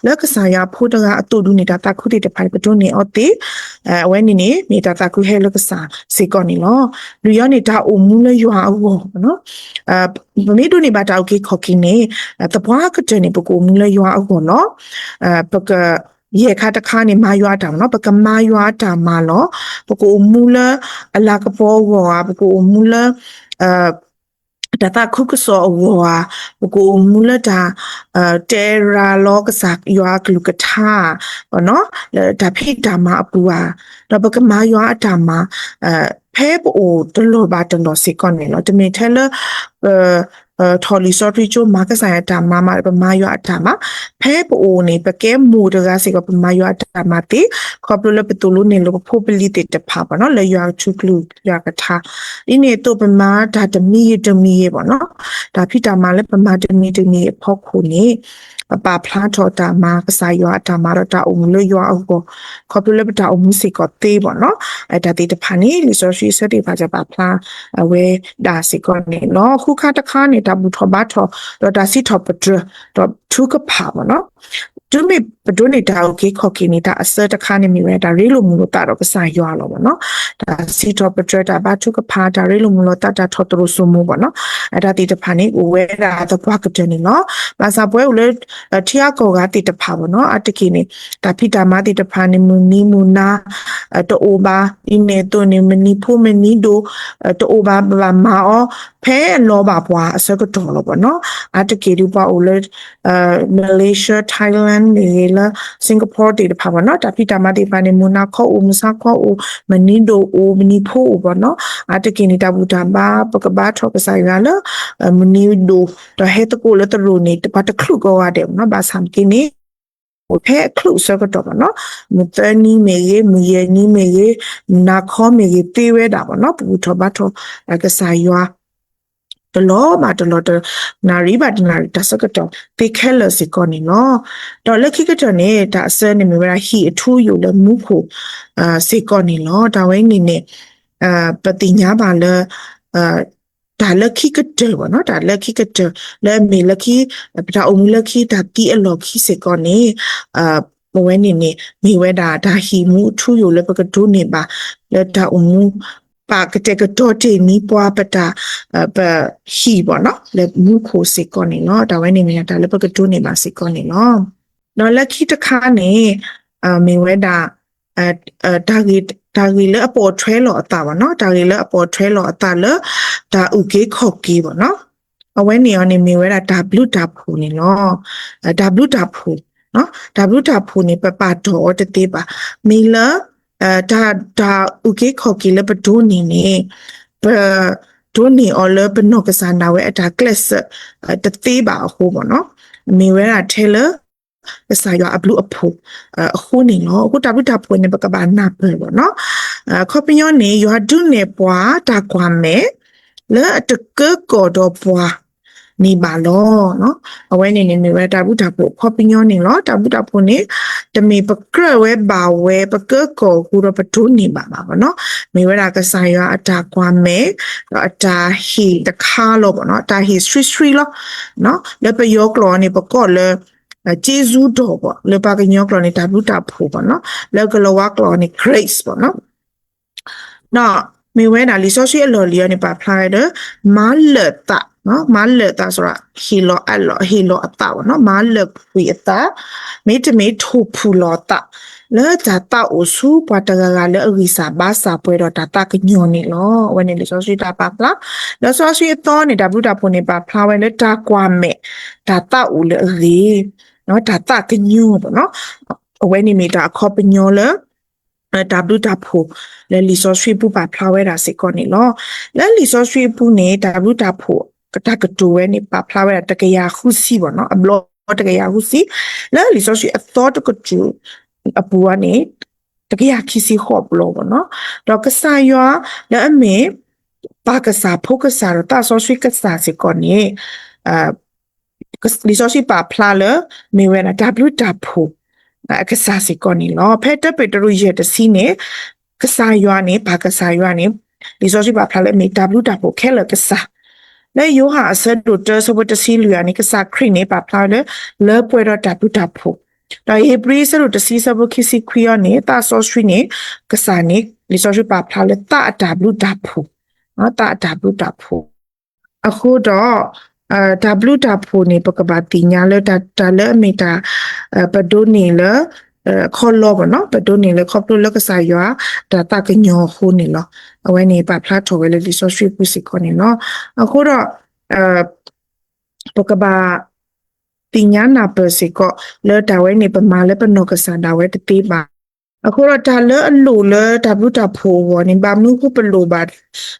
လၢကစၢ်ယွၤအဖိတဂၤအသိးဒုန့ၣ် တၢ်သးခုသ့ၣ်တဖၣ်န့ၣ် ပဒိးန့ၢ်အီၤသ့, အဝဲန့ၣ်န့ၣ် မ့ၢ်တၢ်သးခုဟဲလၢကစၢ်စ့ၢ်ကီးန့ၣ်လီၤ. လွံၢ်ယီၤန့ၣ် တၢ်အိၣ်မူလၢယွၤအဂီၢ်, ပမ့ၢ်ဒိးန့ၢ်ဘၣ်တၢ်အုၣ်က့ၤခီၣ်က့ၤန့ၣ် သပှၢ်ကတၢၢ်န့ၣ် ပကအိၣ်မူလၢယွၤအဂီၢ်လီၤ. ပက ယဲၢ်ခါတခါန့ၣ် မၤယွၤအတၢ်မၤနီၤ, ပကမၤယွၤအတၢ်မၤလီၤ. ပကအိၣ်မူလၢအလၤကပီၤအဂီၢ်ဧါ, ပကအိၣ်မူလၢ တၢ်သးခုကစီၣ်အဂီၢ်ဧါ, ပကအိၣ်မူလၢတၢ် တဲရၤလီၤကစၢ်ယွၤအကလုၢ်ကထါ လၢတၢ်ဖံးတၢ်မၤအပူၤဧါ, ဒီးပကမၤယွၤအတၢ်မၤ ဖဲပအိၣ်တလီၢ်ဘၣ်တလီၢ်စ့ၢ်ကီးန့ၣ်လီၤ. တမ့ၢ်ထဲလၢ ပ ထီၣ်လံာ်စီဆှံကၠိ မၤကစၢ်ယွၤအတၢ်မၤမး ပမၤယွၤအတၢ်မၤ, ဖဲပအိၣ်န့ၣ် ပကဲမိၢ်တဂၤစ့ၢ်ကီး ပမၤယွၤအတၢ်မၤသ့, ခီဖျိလၢပသိၣ်လိနဲၣ်လိပဖိပလံၤသ့ၣ်တဖၣ်ဘၣ်နီၤ လၢယွၤကထူကျုၢ်ယွၤကထါ, ဒ်န့ၣ်အသိး ပမၤတၢ်တမံၤဂ့ၤတမံၤဂ့ၤဘၣ်နီၤ, တၢ်ဖံးတၢ်မၤလၢပမၤတမံၤတမံၤအဖီခိၣ်န့ၣ် ပပာ်ဖျါထီၣ်တၢ်မၤကစၢ်ယွၤအတၢ်မၤဒီးတၢ်အိၣ်မူလၢယွၤအဂီၢ်, ခီဖျိလၢပတၢ်အိၣ်မူစ့ၢ်ကီးသ့ဘၣ်နီၤ, တၢ်သ့ၣ်တဖၣ်န့ၣ် လံာ်စီဆှံအဆၢသ့ၣ်တဖၣ် ပာ်ဖျါ အဝဲဒၣ်စ့ၢ်ကီးန့ၣ်လီၤ. ဃုခါတခါန့ၣ် တၢ်ဘူၣ်ထီၣ်ဘါထီၣ် ဒီးတၢ်စံးထီၣ်ပတြၢၤ ဒီးထုကဖၣ်ဘၣ်နီၤ, တုၤမ့ၢ်ပဒိးန့ၢ်တၢ်အုၣ်က့ၤခီၣ်က့ၤန့ၣ် တၢ်အဆၢတခါန့ၣ်မ့ၢ်ဝဲဒၣ် တၢ်ရ့လိာ်မုာ်လိာ်သးဒီးကစၢ်ယွၤလီၤဘၣ်နီၤ, တၢ်စံးထီၣ်ပတြၢၤ တၢ်ဘါထုကဖၣ် တၢ်ရ့လိာ်မုာ်လိာ်သး တၢ်ထီၣ်သရိာ်စိမိၤဘၣ်နီၤ, အတၢ်သ့ၣ်တဖၣ်န့ၣ် အိၣ်ဝဲဒၣ်သပှၢ်ကတၢၢ်န့ၣ်လီၤ. ဘၣ်ဆၣ်ပဝဲအိၣ်လၢ ထံအကီၢ်ဂၤသ့ၣ်တဖၣ်ဘၣ်နီၤ, အါတက့ၢ်န့ၣ် တၢ်ဖံးတၢ်မၤသ့ၣ်တဖၣ်န့ၣ် မုၢ်နံၤမုၢ်နၤ တအိၣ်ဘၣ်, ဒ်န့ၣ်အသိးန့ၣ် မုၢ်နံၤဖိမုၢ်နံၤဒိၣ် တအိၣ်ဘၣ်, ဘၣ်မၤအီၤ ဖဲအလီၤဘၣ်ပှၤအဆၢကတီၢ်လီၤဘၣ်နီၤ, အါတက့ၢ်ဒုးပှၤအိၣ်လၢ Malaysia Thailand မ့ၢ်ဂ့ၤ လၢ Singapore သ့ၣ်တဖၣ်ဘၣ်နီၤ, တၢ်ဖံးတၢ်မၤသ့ၣ်တဖၣ်န့ၣ် မုၢ်နၤခီအိၣ် မုၢ်ဆါခီအိၣ် မုၢ်နံၤဒိၣ်အိၣ် မုၢ်နံၤဖိအိၣ်ဘၣ်နီၤ, အါတက့ၢ်န့ၣ် တၢ်ဘူၣ်တၢ်ဘါ ပကဘါထီၣ်ကစၢ်ယွၤလၢ မုၢ်နံၤဒိၣ် ဒီးဟဲသကိးလၢသရိာ်န့ၣ် ပှၤတချုးကိးဂၤဒဲးဘၣ်နီၤ, ဘၣ်ဆၣ်မ့ၢ်က့န့ၣ် အိၣ်ဖဲအချုးအဆၢကတီၢ်ဘၣ်နီၤ, မုၢ်သၢနံၤမ့ၢ်ဂ့ၤ, မုၢ်ယဲၢ်နံၤမ့ၢ်ဂ့ၤ, မုၢ်နၤခီမ့ၢ်ဂ့ၤ သ့ဝဲဒၣ်ဘၣ်နီၤ, ပဘူၣ်ထီၣ်ဘါထီၣ် ကစၢ်ယွၤ တလီၤဘၣ်တလီၤ တနၣ်ရံၣ်ဘၣ်တနၣ်ရံၣ် တၢ်ဆၢကတီၢ်သ့ခဲလၢာ်စ့ၢ်ကီးန့ၣ်လီၤ. ဒီးလၢခံကတၢၢ်န့ၣ် တၢ်အဆၢန့ၣ်မ့ၢ်ဝဲဒၣ် ဟံၣ်အထူအယိာ်လၢမူခိၣ် စ့ၢ်ကီးန့ၣ်လီၤ. တၢ်ဝဲန့ၣ်န့ၣ် ပသ့ၣ်ညါဘၣ်လၢ တၢ်လၢခံကတၢၢ်ဘၣ်နီၤ, တၢ်လၢခံကတၢၢ် လၢအမ့ၢ်လၢခံ ပတၢ်အိၣ်မူလၢခံ တၢ်သံအလီၢ်ခံစ့ၢ်ကီးန့ၣ် ပဝဲန့ၣ်န့ၣ် မ့ၢ်ဝဲဒၣ်တၢ်ဟံၣ်မူအထူအယိာ်လၢပကဒိးန့ၢ်ဘၣ် လၢတၢ်အိၣ်မူ ပကတဲာ်ကတီၤတ့ၢ်န့ၢ်ပှၤပတၢ် ပဟံၣ်ဘၣ်နီၤ လၢမူခိၣ်စ့ၢ်ကီးန့ၣ်လီၤ. တၢ်ဝဲန့ၣ်မ့ၢ်တၢ်လၢပကဒိးန့ၢ်ဘၣ်စ့ၢ်ကီးန့ၣ်လီၤ. ဒီးလၢခံတခါန့ၣ် မ့ၢ်ဝဲဒၣ် တၢ်ဂ့ၢ်လၢအပိာ်ထွဲလီၤအသးဘၣ်နီၤ, တၢ်ဂ့ၢ်လၢအပိာ်ထွဲလီၤအသးလၢ တၢ်အုၣ်က့ၤခီၣ်က့ၤဘၣ်နီၤ. အဝဲန့ၣ်အီၤန့ၣ် မ့ၢ်ဝဲဒၣ်တၢ်ဘျုးတၢ်ဖှိၣ်န့ၣ်လီၤ. တၢ်ဘျုးတၢ်ဖှိၣ်, တၢ်ဘျုးတၢ်ဖှိၣ်န့ၣ် ပပာ်တီၢ်အီၤတသ့ဘၣ်. မ့ၢ်လၢ တၢ်အုၣ်က့ၤခီၣ်က့ၤလၢပဒိးန့ၢ်န့ၣ် ပဒိးန့ၢ်အီၤလၢပနီၢ်ကစၢ်ဒၣ်ဝဲအတၢ်ကျဲးစၢး တသ့ဘၣ်အဃိဘၣ်နီၤ, မ့ၢ်ဝဲဒၣ်ထဲလၢ ကစၢ်ယွၤအဘျုးအဖှိၣ်အဃိန့ၣ်လီၤ. အဃိတၢ်ဘျုးတၢ်ဖှိၣ်န့ၣ် ပကဘၣ်နၢ်ပၢၢ်ဘၣ်နီၤ. အခီပညီန့ၣ် ယွၤဒုးနဲၣ်ပှၤတၢ်ကွၢ်မဲာ် လၢအတကၢကီၢ်ဒီးပှၤ န့ၣ်ဘၣ်လီၤ. အဝဲန့ၣ်န့ၣ် မ့ၢ်ဝဲတၢ်ဘျုးတၢ်ဖှိၣ်အခီပညီန့ၣ်လီၤ. တၢ်ဘျုးတၢ်ဖှိၣ်န့ၣ် တမ့ၢ်ပကြၢးဝဲဘၣ်ဝဲ ပကၢကီၢ်အဃိဒီးပဒိးန့ၢ်ဘၣ်ဘၣ်နီၤ. မ့ၢ်ဝဲဒၣ်ကစၢ်ယွၤအတၢ်ကွၢ်မဲာ် ဒီးအတၢ်ဟ့ၣ်တခါလီၤဘၣ်နီၤ, တၢ်ဟ့ၣ်ဆှံဆှံလီၤ. လၢပယီၤကျိာ်န့ၣ် ပကိးလၢ ကျေးဇူးတော်ဘၣ်, လၢပှၤကညီကျိာ်န့ၣ် တၢ်ဘျုးတၢ်ဖှိၣ်ဘၣ်နီၤ, လၢကလၤဝါကျိာ်န့ၣ် grace ဘၣ်နီၤ. ဒီးမ့ၢ်ဝဲဒၣ်လံာ်စီဆှံအလီၢ်လံၤအီၤန့ၣ် ပာ်ဖျါဝဲဒီး မၤလၢာ်သး, မၤလၢာ်သး ဟ့ၣ်လီၤအသးဘၣ်နီၤ, မၤလၢာ်ကွံာ်အသး, မ့တမ့ၢ်ထိၣ်ဖှိၣ်လီၤအသး လၢတၢ်သးအိၣ်ဆူပှၤတဂၤဂၤလၢအဂံၢ်စၢ်ဘါစၢ်ပှဲၤဒီးတၢ်သးကညီၤန့ၣ်လီၤ. အဝဲန့ၣ်လံာ်စီဆှံတၢ်ပာ်ဖျါ, လံာ်စီဆှံအသီန့ၣ် တၢ်ဘျုးတၢ်ဖှိၣ်န့ၣ် ပာ်ဖျါဝဲလၢတၢ်ကွၢ်မဲာ် တၢ်သးအိၣ်လၢအဂ့ၤ, တၢ်သးကညီၤဘၣ်နီၤ. အဝဲန့ၣ်မ့ၢ်တၢ်အခီပညီလၢ တၢ်ဘျုးတၢ်ဖှိၣ် လၢလံာ်စီဆှံအပူၤပာ်ဖျါဝဲဒၣ်စ့ၢ်ကီးန့ၣ်လီၤ. လၢလံာ်စီဆှံအပူၤန့ၣ် တၢ်ဘျုးတၢ်ဖှိၣ် တၢ်ကတိၤဝဲန့ၣ် ပာ်ဖျါဝဲဒၣ်တကယၤဃုဆံဘၣ်နီၤ, အဘျီတကယၤဃုဆံ, လၢလံာ်စီဆှံအသီတကတြူၢ်အပူၤန့ၣ် တကယၤခံဆံဃိးဘျီဘၣ်နီၤ. ဒီးကစၢ်ယွၤလၢအမ့ၢ် ပၢ်ကစၢ် ဖိကစၢ် ဒီးသးစီဆှံကစၢ်စ့ၢ်ကီးန့ၣ် လံာ်စီဆှံပာ်ဖျါလၢ မ့ၢ်ဝဲဒၣ်တၢ်ဘျုးတၢ်ဖှိၣ်အကစၢ်စ့ၢ်ကီးန့ၣ်လီၤ. ဖဲတၢပ့းတရူးယဲၢ်တဆံန့ၣ် ကစၢ်ယွၤန့ၣ် ပၢ်ကစၢ်ယွၤန့ၣ် လံာ်စီဆှံပာ်ဖျါလၢမ့ၢ်တၢ်ဘျုးတၢ်ဖှိၣ်ခဲလၢာ်ကစၢ်, လၢယိၤဟၣ်အဆၢဒိၣ်တၢဆၢဖိတဆံလွံၢ်အံၤန့ၣ် ကစၢ်ခရံာ်န့ၣ် ပာ်ဖျါဝဲလၢ လၢပှဲၤဒီးတၢ်ဘျုးတၢ်ဖှိၣ်, ဒီးဧ့ၤဘြံၤအဆၢဒိၣ်တဆံဆၢဖိခံဆံခွံအံၤန့ၣ် သးစီဆှံန့ၣ် ကစၢ်န့ၣ် လံာ်စီဆှံပာ်ဖျါလၢသးအတၢ်ဘျုးတၢ်ဖှိၣ်, သးအတၢ်ဘျုးတၢ်ဖှိၣ် အဃိဒီး တၢ်ဘျုးတၢ်ဖှိၣ်န့ၣ် ပကဘၣ်သ့ၣ်ညါလၢတၢ်လၢအမ့ၢ်တၢ် ပဒိးန့ၢ်လၢ ခီလီဘၣ်နီၤ, ပဒိးန့ၢ်လၢခီဖျိလၢကစၢ်ယွၤ တၢ်သးကညီၤအဃိန့ၣ်လီၤ. အဝဲန့ၣ်ပာ်ဖျါထီၣ်ဝဲလၢလံာ်စီဆှံအပူၤစ့ၢ်ကီးန့ၣ်လီၤ. အဃိဒီး ပကဘၣ် သ့ၣ်ညါနၢ်ပၢၢ်စ့ၢ်ကီး လၢတၢ်ဝဲန့ၣ် ပမၤလၢပနီၢ်ကစၢ်ဒၣ်ဝဲတသ့ဘၣ်. အဃိဒီးတၢ်လၢအလိၣ်လၢတၢ်ဘျုးတၢ်ဖှိၣ်အဂီၢ်န့ၣ် ဘၣ်မနုၤဃိပလိၣ်ဘၣ် က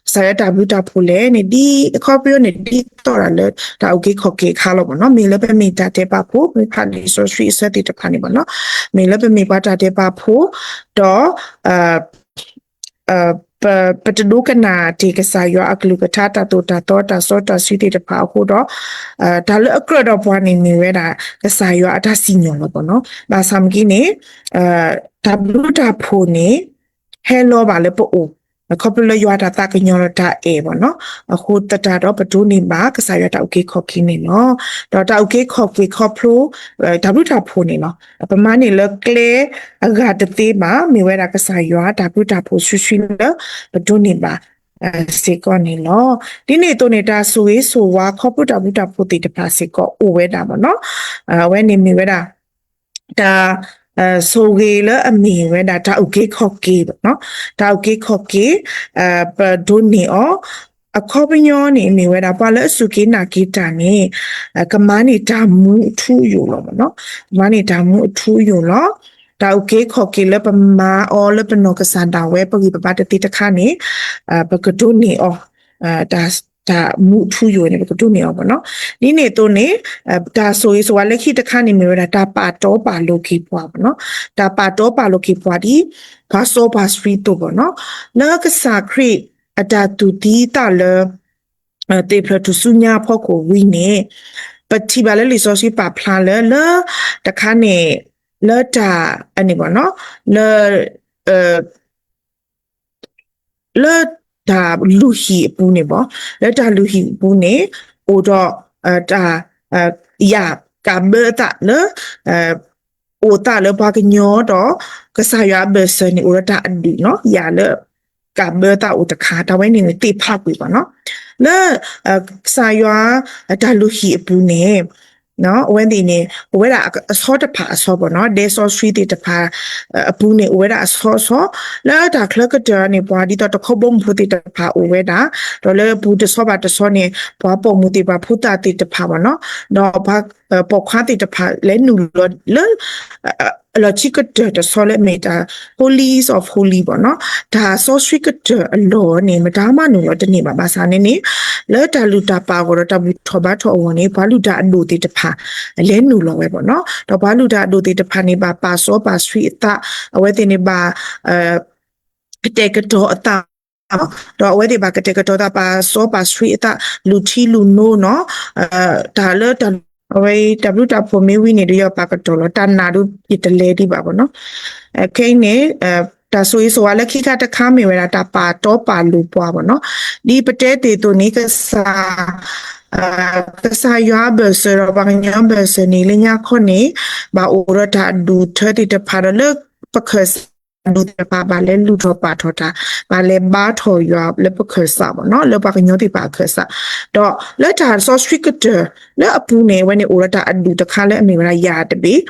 စၢ်ယွၤတၢ်ဘျုးတၢ်ဖှိၣ်လဲၣ်န့ၣ် ဒ်အခီပညီန့ၣ် ဒ်သိးတၢ်လၢတၢ်အုၣ်က့ၤခီၣ်က့ၤအခါလီၤဘၣ်နီၤ. မ့ၢ်လၢပမ့ၢ်တၢ်တဲပာ်ဖှိၣ် မ့ၢ်ဖးလံာ်စီဆှံအဆၢသ့ၣ်တဖၣ်န့ၣ်ဘၣ်နီၤ, မ့ၢ်လၢပမ့ၢ်ပှၤတၢ်တဲပာ်ဖှိၣ် ဒီး ပတဒိကနၣ်တ့ၢ်ကစၢ်ယွၤအကလုၢ်ကထါ တၢ်သိၣ်တၢ်သီ တၢ်စီတၢ်ဆှံသ့ၣ်တဖၣ်အဃိဒီး တၢ်လၢအကြၢးဒီးပှၤန့ၣ်မ့ၢ်ဝဲဒၣ် ကစၢ်ယွၤအတၢ်စံၣ်ညီၣ်လီၤဘၣ်နီၤ. ဘၣ်ဆၣ်မ့ၢ်က့န့ၣ် တၢ်ဘျုးတၢ်ဖှိၣ်န့ၣ် ဟဲလီၤဘၣ်လၢပအိၣ် ခီဖျိလၢယွၤတၢ်သးကညီၤဒီးတၢ်အဲၣ်ဘၣ်နီၤ, အဃိသတးဒီးပဒိးန့ၢ်ဘၣ် ကစၢ်ယွၤတၢ်အုၣ်က့ၤခီၣ်က့ၤန့ၣ်လီၤ. ဒီးတၢ်အုၣ်က့ၤခီၣ်က့ၤခီဖျိ တၢ်ဘျုးတၢ်ဖှိၣ်န့ၣ်လီၤ. ပမၤန့ၢ်လၢကျဲအဂၤတသ့ဘၣ်, မ့ၢ်ဝဲဒၣ်ကစၢ်ယွၤတၢ်ဘျုးတၢ်ဖှိၣ်ဆှံဆှံလၢပဒိးန့ၢ်ဘၣ် စ့ၢ်ကီးန့ၣ်လီၤ. ဒ်န့ၣ်အသိးန့ၣ် တၢ်ဆိၣ်ဂ့ၤဆိၣ်ဝါခီဖျိတၢ်ဘျုးတၢ်ဖှိၣ်သ့ၣ်တဖၣ်စ့ၢ်ကီးအိၣ်ဝဲဒၣ်ဘၣ်နီၤ. အဝဲန့ၣ်မ့ၢ်ဝဲဒၣ် တၢ် ဆိၣ်ဂ့ၤလၢအမ့ၢ်ဝဲဒၣ်တၢ်အုၣ်က့ၤခီၣ်က့ၤဘၣ်နီၤ, တၢ်အုၣ်က့ၤခီၣ်က့ၤ ပဒိးန့ၢ်အီၤ, အခီပညီန့ၣ် မ့ၢ်ဝဲဒၣ်ပှၤလၢအစူၢ်က့ၤနာ်က့ၤတၢ်န့ၣ် ကမၤန့ၢ်တၢ်မူအထူအယိာ်လီၤဘၣ်နီၤ, ကမၤန့ၢ်တၢ်မူအထူအယိာ်လီၤ. တၢ်အုၣ်က့ၤခီၣ်က့ၤလၢပမၤအီၤလၢပနီၢ်ကစၢ်ဒၣ်ဝဲ ပဂံၢ်ပဘါတသ့တခါန့ၣ် ပကဒိးန့ၢ်အီၤ တၢ်မူအထူအယိာ်န့ၣ် ပကဒိးန့ၢ်အီၤဘၣ်နီၤ. ဒ်န့ၣ်အသိးန့ၣ် တၢ်ဆိၣ်ဂ့ၤဆိၣ်ဝါလၢခံတခါန့ၣ် မ့ၢ်ဝဲဒၣ်တၢ်ပာ်တီပာ်လိၤက့ၤပှၤဘၣ်နီၤ, တၢ်ပာ်တီပာ်လိၤက့ၤပှၤဒ် ပှၤစီပှၤဆှံအသိးဘၣ်နီၤ, လၢကစၢ်ခရံာ်အတၢ်သူၣ်သံသးလၢ သ့ၣ်ဖျၢၣ်ထူၣ်စုညါအဖီခိၣ်ဝံၤန့ၣ် ပထံၣ်ဘၣ်လၢလံာ်စီဆှံပာ်ဖျါလၢ လၢတခါန့ၣ် လၢတၢ် အန့ၣ်ဘၣ်နီၤ လၢ လၢတၢ်လုၢ်ဟံၣ်အပူၤန့ၣ်ဘၣ်, လၢတၢ်လုၢ်ဟံၣ်အပူၤန့ၣ် အိၣ်ဒီး တၢ် ယာ်ကးဘၢအသးလၢ အိၣ်သးလၢပှၤကညီဒီး ကစၢ်ယွၤအဘၢၣ်စၢၤန့ၣ် အိၣ်ဒီးတၢ်အဒူၣ်နီၤ, ယာ်လၢ ကးဘၢသးအိၣ်တခါ တၢ်ဝဲန့ၣ်န့ၣ် သ့ၣ်ဖးကွံာ်ဘၣ်နီၤ. လၢ ကစၢ်ယွၤ တၢ်လုၢ်ဟံၣ်အပူၤန့ၣ် အဝဲသ့ၣ်န့ၣ် အိၣ်ဝဲဒၣ်အဆီတဖၣ်အဆီဘၣ်နီၤ, ဒဲစီဆှံသ့ၣ်တဖၣ် အပူၤန့ၣ် အိၣ်ဝဲဒၣ်အဆီဆီ, လၢတၢ်ချၢကတၢၢ်န့ၣ် ပှၤဒ်သိးတခီဘီမုၢ်ဖိသ့ၣ်တဖၣ်အိၣ်ဝဲဒၣ်, ဒီးလၢပူၤတဆီဘၣ်တဆီန့ၣ် ပှၤပိာ်မုၣ်သ့ၣ်တဖၣ် ဖိသၣ်သ့ၣ်တဖၣ်ဘၣ်နီၤ, ဒီးပှၤ ပိာ်ခွါသ့ၣ်တဖၣ်လဲၤနုာ်လီၤလၢ အလီၢ်ခံကတၢၢ်တဆီလၢအမ့ၢ်တၢ် Holies of Holy ဘၣ်နီၤ, တၢ်စီဆှံကတၢၢ်အလီၢ်န့ၣ် မတၤမးနုာ်လီၤတန့ၢ်ဘၣ်. ဘၣ်ဆၣ်န့ၣ်န့ၣ် လၢတၢ်လုၢ်တၢ်ပာ်အဂီၢ်ဒီးတၢ်ဘူၣ်ထီၣ်ဘါထီၣ်အဂီၢ်န့ၣ် ပှၤလုၢ်တၢ်အဒိၣ်သ့ၣ်တဖၣ် လဲၤနုာ်လီၤဝဲဘၣ်နီၤ, ဒီးပှၤလုၢ်တၢ်အဒိၣ်သ့ၣ်တဖၣ်န့ၣ် ဘၣ်ပာ်စီပာ်ဆှံအသး, အဝဲသ့ၣ်န့ၣ်ဘၣ် ကတဲာ်ကတီၤအသး ဒီးအဝဲသ့ၣ်ဘၣ်ကတဲာ်ကတီၤသး ပာ်စီပာ်ဆှံအသး လူၤထံလူၤနိနီၤ, တၢ်လၢတၢ် အဝဲအံၤ တၢ်ဘျုးတၢ်ဖှိၣ်မ့ၢ်ဝံၤန့ၣ် ဒီးယွၤပာ်ကတီၤလီၤ, တၢ်နာ်ဒုး ယတလဲၤဒံးဘၣ်ဘၣ်နီၤ. ခဲအံၤန့ၣ် တၢ်ဆိၣ်ဂ့ၤဆိၣ်ဝါလၢခံခါတခါမ့ၢ်ဝဲဒၣ် တၢ်ပာ်တီပာ်လိၤပှၤဘၣ်နီၤ, ဒ်ပတဲသ့ၣ်အသိးန့ၣ် ကစၢ် ကစၢ်ယွၤအဘၢၣ်စၢၤဒီးပှၤကညီအဘၢၣ်စၢၤန့ၣ် လၢညါခီန့ၣ် ဘၣ်အိၣ်ဒီးတၢ်အဒူၣ်ထၢသ့ၣ်တဖၣ်ဒီးလၢပခၢၣ်စး အဒူၣ်သ့ၣ်တဖၣ် ဘၣ်လဲၤလူၤထီၣ်ပာ်ထီၣ်တၢ်, ဘၣ်လဲၤဘါထီၣ်ယွၤလၢပခၢၣ်စးဘၣ်နီၤ, လၢပှၤကညီသ့ၣ်တဖၣ်အခၢၣ်စး, ဒီးလၢတၢ်စီဆှံကတၢၢ်လၢအပူၤန့ၣ် အဝဲန့ၣ်အိၣ်ဒီးတၢ်အဒူၣ်တခါလၢအမ့ၢ်ဝဲဒၣ်ယၤတဘ့ၣ်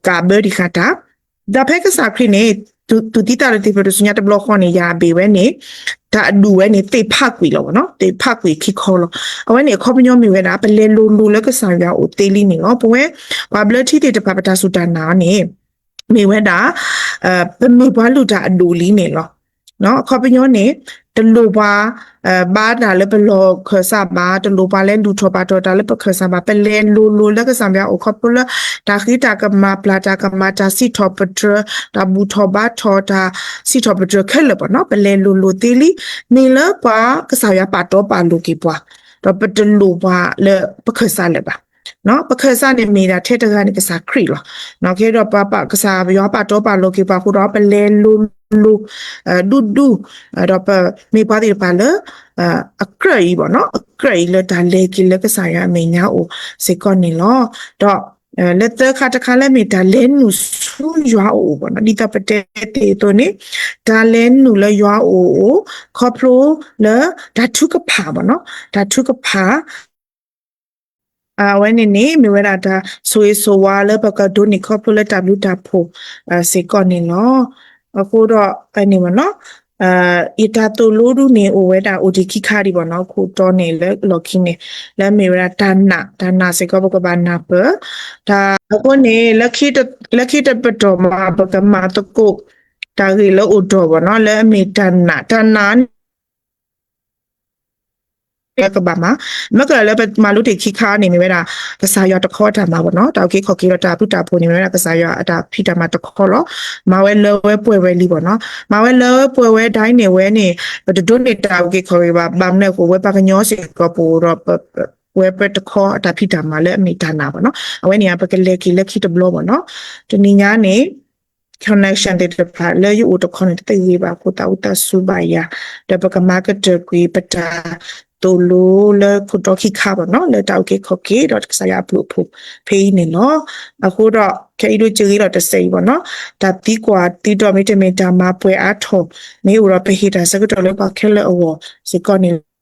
ကးဘၢဒံးဃာ်တၢ်, ဒီးဖဲကစၢ်ခရံာ်န့ၣ် တုၤသံသးလၢသ့ၣ်ဖျၢၣ်တဆူညါတဘျီဃီန့ၣ် ယၤဘ့ၣ်ဝဲန့ၣ် တၢ်အဒူၣ်ဝဲန့ၣ် သ့ၣ်ဖးကွံာ်လီၤဘၣ်နီၤ, သ့ၣ်ဖးကွံာ်ခံခီလီၤ. အဝဲန့ၣ်အခီပညီမ့ၢ်ဝဲဒၣ် ပလဲၤလိၤလိၤလၢကစၢ်ယွၤအအိၣ်သ့လံန့ၣ်လီၤ. ပဝဲ ပှၤဘျၢထံသ့ၣ်တဖၣ် ပတၢ်စူၢ်တၢ်နာ်န့ၣ် မ့ၢ်ဝဲဒၣ် ပမ့ၢ်ပှၤလုၢ်တၢ်အဒိၣ်လံန့ၣ်လီၤ. အခီပညီန့ၣ် တလိၣ်ပှၤ ဘါတၢ်လၢပလီၢ်ခၢၣ်စးဘၣ်, တလိၣ်ပှၤလဲၤလူၤထီၣ်ပာ်ထီၣ်တၢ်လၢပခၢၣ်စးဘၣ်, ပလဲၤလိၤလိၤလၢကစၢ်ယွၤအအိၣ်ခီဖျိလၢ တၢ်ဃံတၢ်ကမၣ် ပျၢ်တၢ်ကမၣ် တၢ်စံးထီၣ်ပတြၢၤ တၢ်ဘူၣ်ထီၣ်ဘါထီၣ် တၢ်စံးထီၣ်ပတြၢၤခဲလၢာ်ဘၣ်နီၤ, ပလဲၤလိၤလိၤသ့လံ. မ့ၢ်လၢပှၤကစၢ်ယွၤပာ်တီပာ်လိၤက့ၤပှၤ, ဒီးပတလိၣ်ပှၤလၢပခၢၣ်စးလၢၤဘၣ်. ပခၢၣ်စးန့ၣ်မ့ၢ်ဒၣ်ထဲတဂၤန့ၣ် ကစၢ်ခရံာ်လီၤ. ကဲဒီးပှၤ ကစၢ်ယွၤပာ်တီပာ်လိၤက့ၤပှၤအဃိဒီး ပလဲၤလိၤလိၤ ဒူဒူ ဒီးပမ့ၢ်ပှၤသ့ၣ်တဖၣ်လၢ အကြၢးအံၤဘၣ်နီၤ, အကြၢးအံၤလၢတၢ်လဲၤက့ၤလၢကစၢ်ယွၤအမဲာ်ညါအိၣ်စ့ၢ်ကီးန့ၣ်လီၤ. ဒီး လၢသၢခါတခါလၢမ့ၢ်တၢ်လဲၤနုာ်ဆူယွၤအအိၣ်ဘၣ်နီၤ, ဒ်သိးပတဲသ့ၣ်အသိးန့ၣ် တၢ်လဲၤနုာ်လၢယွၤအအိၣ် ခီဖျိလၢတၢ်ထုကဖၣ်ဘၣ်နီၤ, တၢ်ထုကဖၣ် အဝဲန့ၣ်န့ၣ် မ့ၢ်ဝဲဒၣ်တၢ်ဆိၣ်ဂ့ၤဆိၣ်ဝါလၢပကဒိးန့ၢ်ခီဖျိလၢတၢ်ဘျုးတၢ်ဖှိၣ်စ့ၢ်ကီးန့ၣ်လီၤ. အဃိဒီး အန့ၣ်ဘၣ်နီၤ ယတၢ်သိၣ်လိဒုးန့ၣ် အိၣ်ဝဲဒၣ်အိၣ်ဒံးခံခါဒံးဘၣ်နီၤ, ခိၣ်တီန့ၣ်လၢလီၢ်ခံန့ၣ် လၢအမ့ၢ်ဝဲဒၣ်တၢ်နာ်, တၢ်နာ်စ့ၢ်ကီးပကဘၣ်နၢ်ပၢၢ်, တၢ်အဃိန့ၣ် လၢခံတပတီၢ်မး ပကမၤသကိး တၢ်ဂ့ၢ်လၢအိၣ်ဒီးဘၣ်နီၤ, လၢအမ့ၢ်တၢ်နာ်, တၢ်နာ်န့ၣ် ကဘၣ်မၤ, မ့ၢ်ကလၢပမၤလိတ့ၢ်ခံခါန့ၣ် မ့ၢ်ဝဲဒၣ် ကစၢ်ယွၤတခီအတၢ်မၤဘၣ်နီၤ, တၢ်အုၣ်က့ၤခီၣ်က့ၤဒီးတၢ်ဘျုးတၢ်ဖှိၣ်န့ၣ် မ့ၢ်ဝဲဒၣ်ကစၢ်ယွၤအတၢ်ဖံးတၢ်မၤတခီလီၤ. မၤဝဲလၢဝဲပှဲၤဝဲလံဘၣ်နီၤ, မၤဝဲလၢဝဲပှဲၤဝဲဒၣ်အံၤန့ၣ် ဝဲန့ၣ် ပတဒိးန့ၢ်တၢ်အုၣ်က့ၤခီၣ်က့ၤဘၣ်, ဘၣ်မနုၤအဃိ ဝဲပှၤကညီစ့ၢ်ကီးပအိၣ်ဒီး ဝဲပှဲၤတခီအတၢ်ဖံးတၢ်မၤလၢအမ့ၢ်တၢ်နာ်ဘၣ်နီၤ, အဝဲန့ၣ် ပကလဲၤက့ၤလၢခံတဘျီဘၣ်နီၤ, တနံၤညါန့ၣ် connection သ့ၣ်တဖၣ်လၢယအိၣ်တခီန့ၣ် တသ့ဂ့ၤဘၣ်အဃိ သးဝံၣ်သးစူၤဘၣ်ယၤ, ဒီးပကမၤကတၢၢ်ကွံာ်ပတၢ်သိၣ်လိလၢခိၣ်တီခံခါဘၣ်နီၤ လၢတၢ်အုၣ်က့ၤခီၣ်က့ၤဒီးကစၢ်ယွၤအဘျုးအဖှိၣ်ဖဲအံၤန့ၣ်လီၤ. အဃိဒီး ခဲအံၤဒိးစံးဂ့ၤဒီးတစဲးအံၤဘၣ်နီၤ, တၢ်သံကွၢ်သံဒိးမ့တမ့ၢ်တၢ်မၤပှဲၤအါထီၣ် မ့ၢ်အိၣ်ဒီးပဟ့ၣ်တၢ်ဆၢကတီၢ်လၢပှၤခဲလၢာ်အဂီၢ်စ့ၢ်ကီးန့ၣ်လီၤ.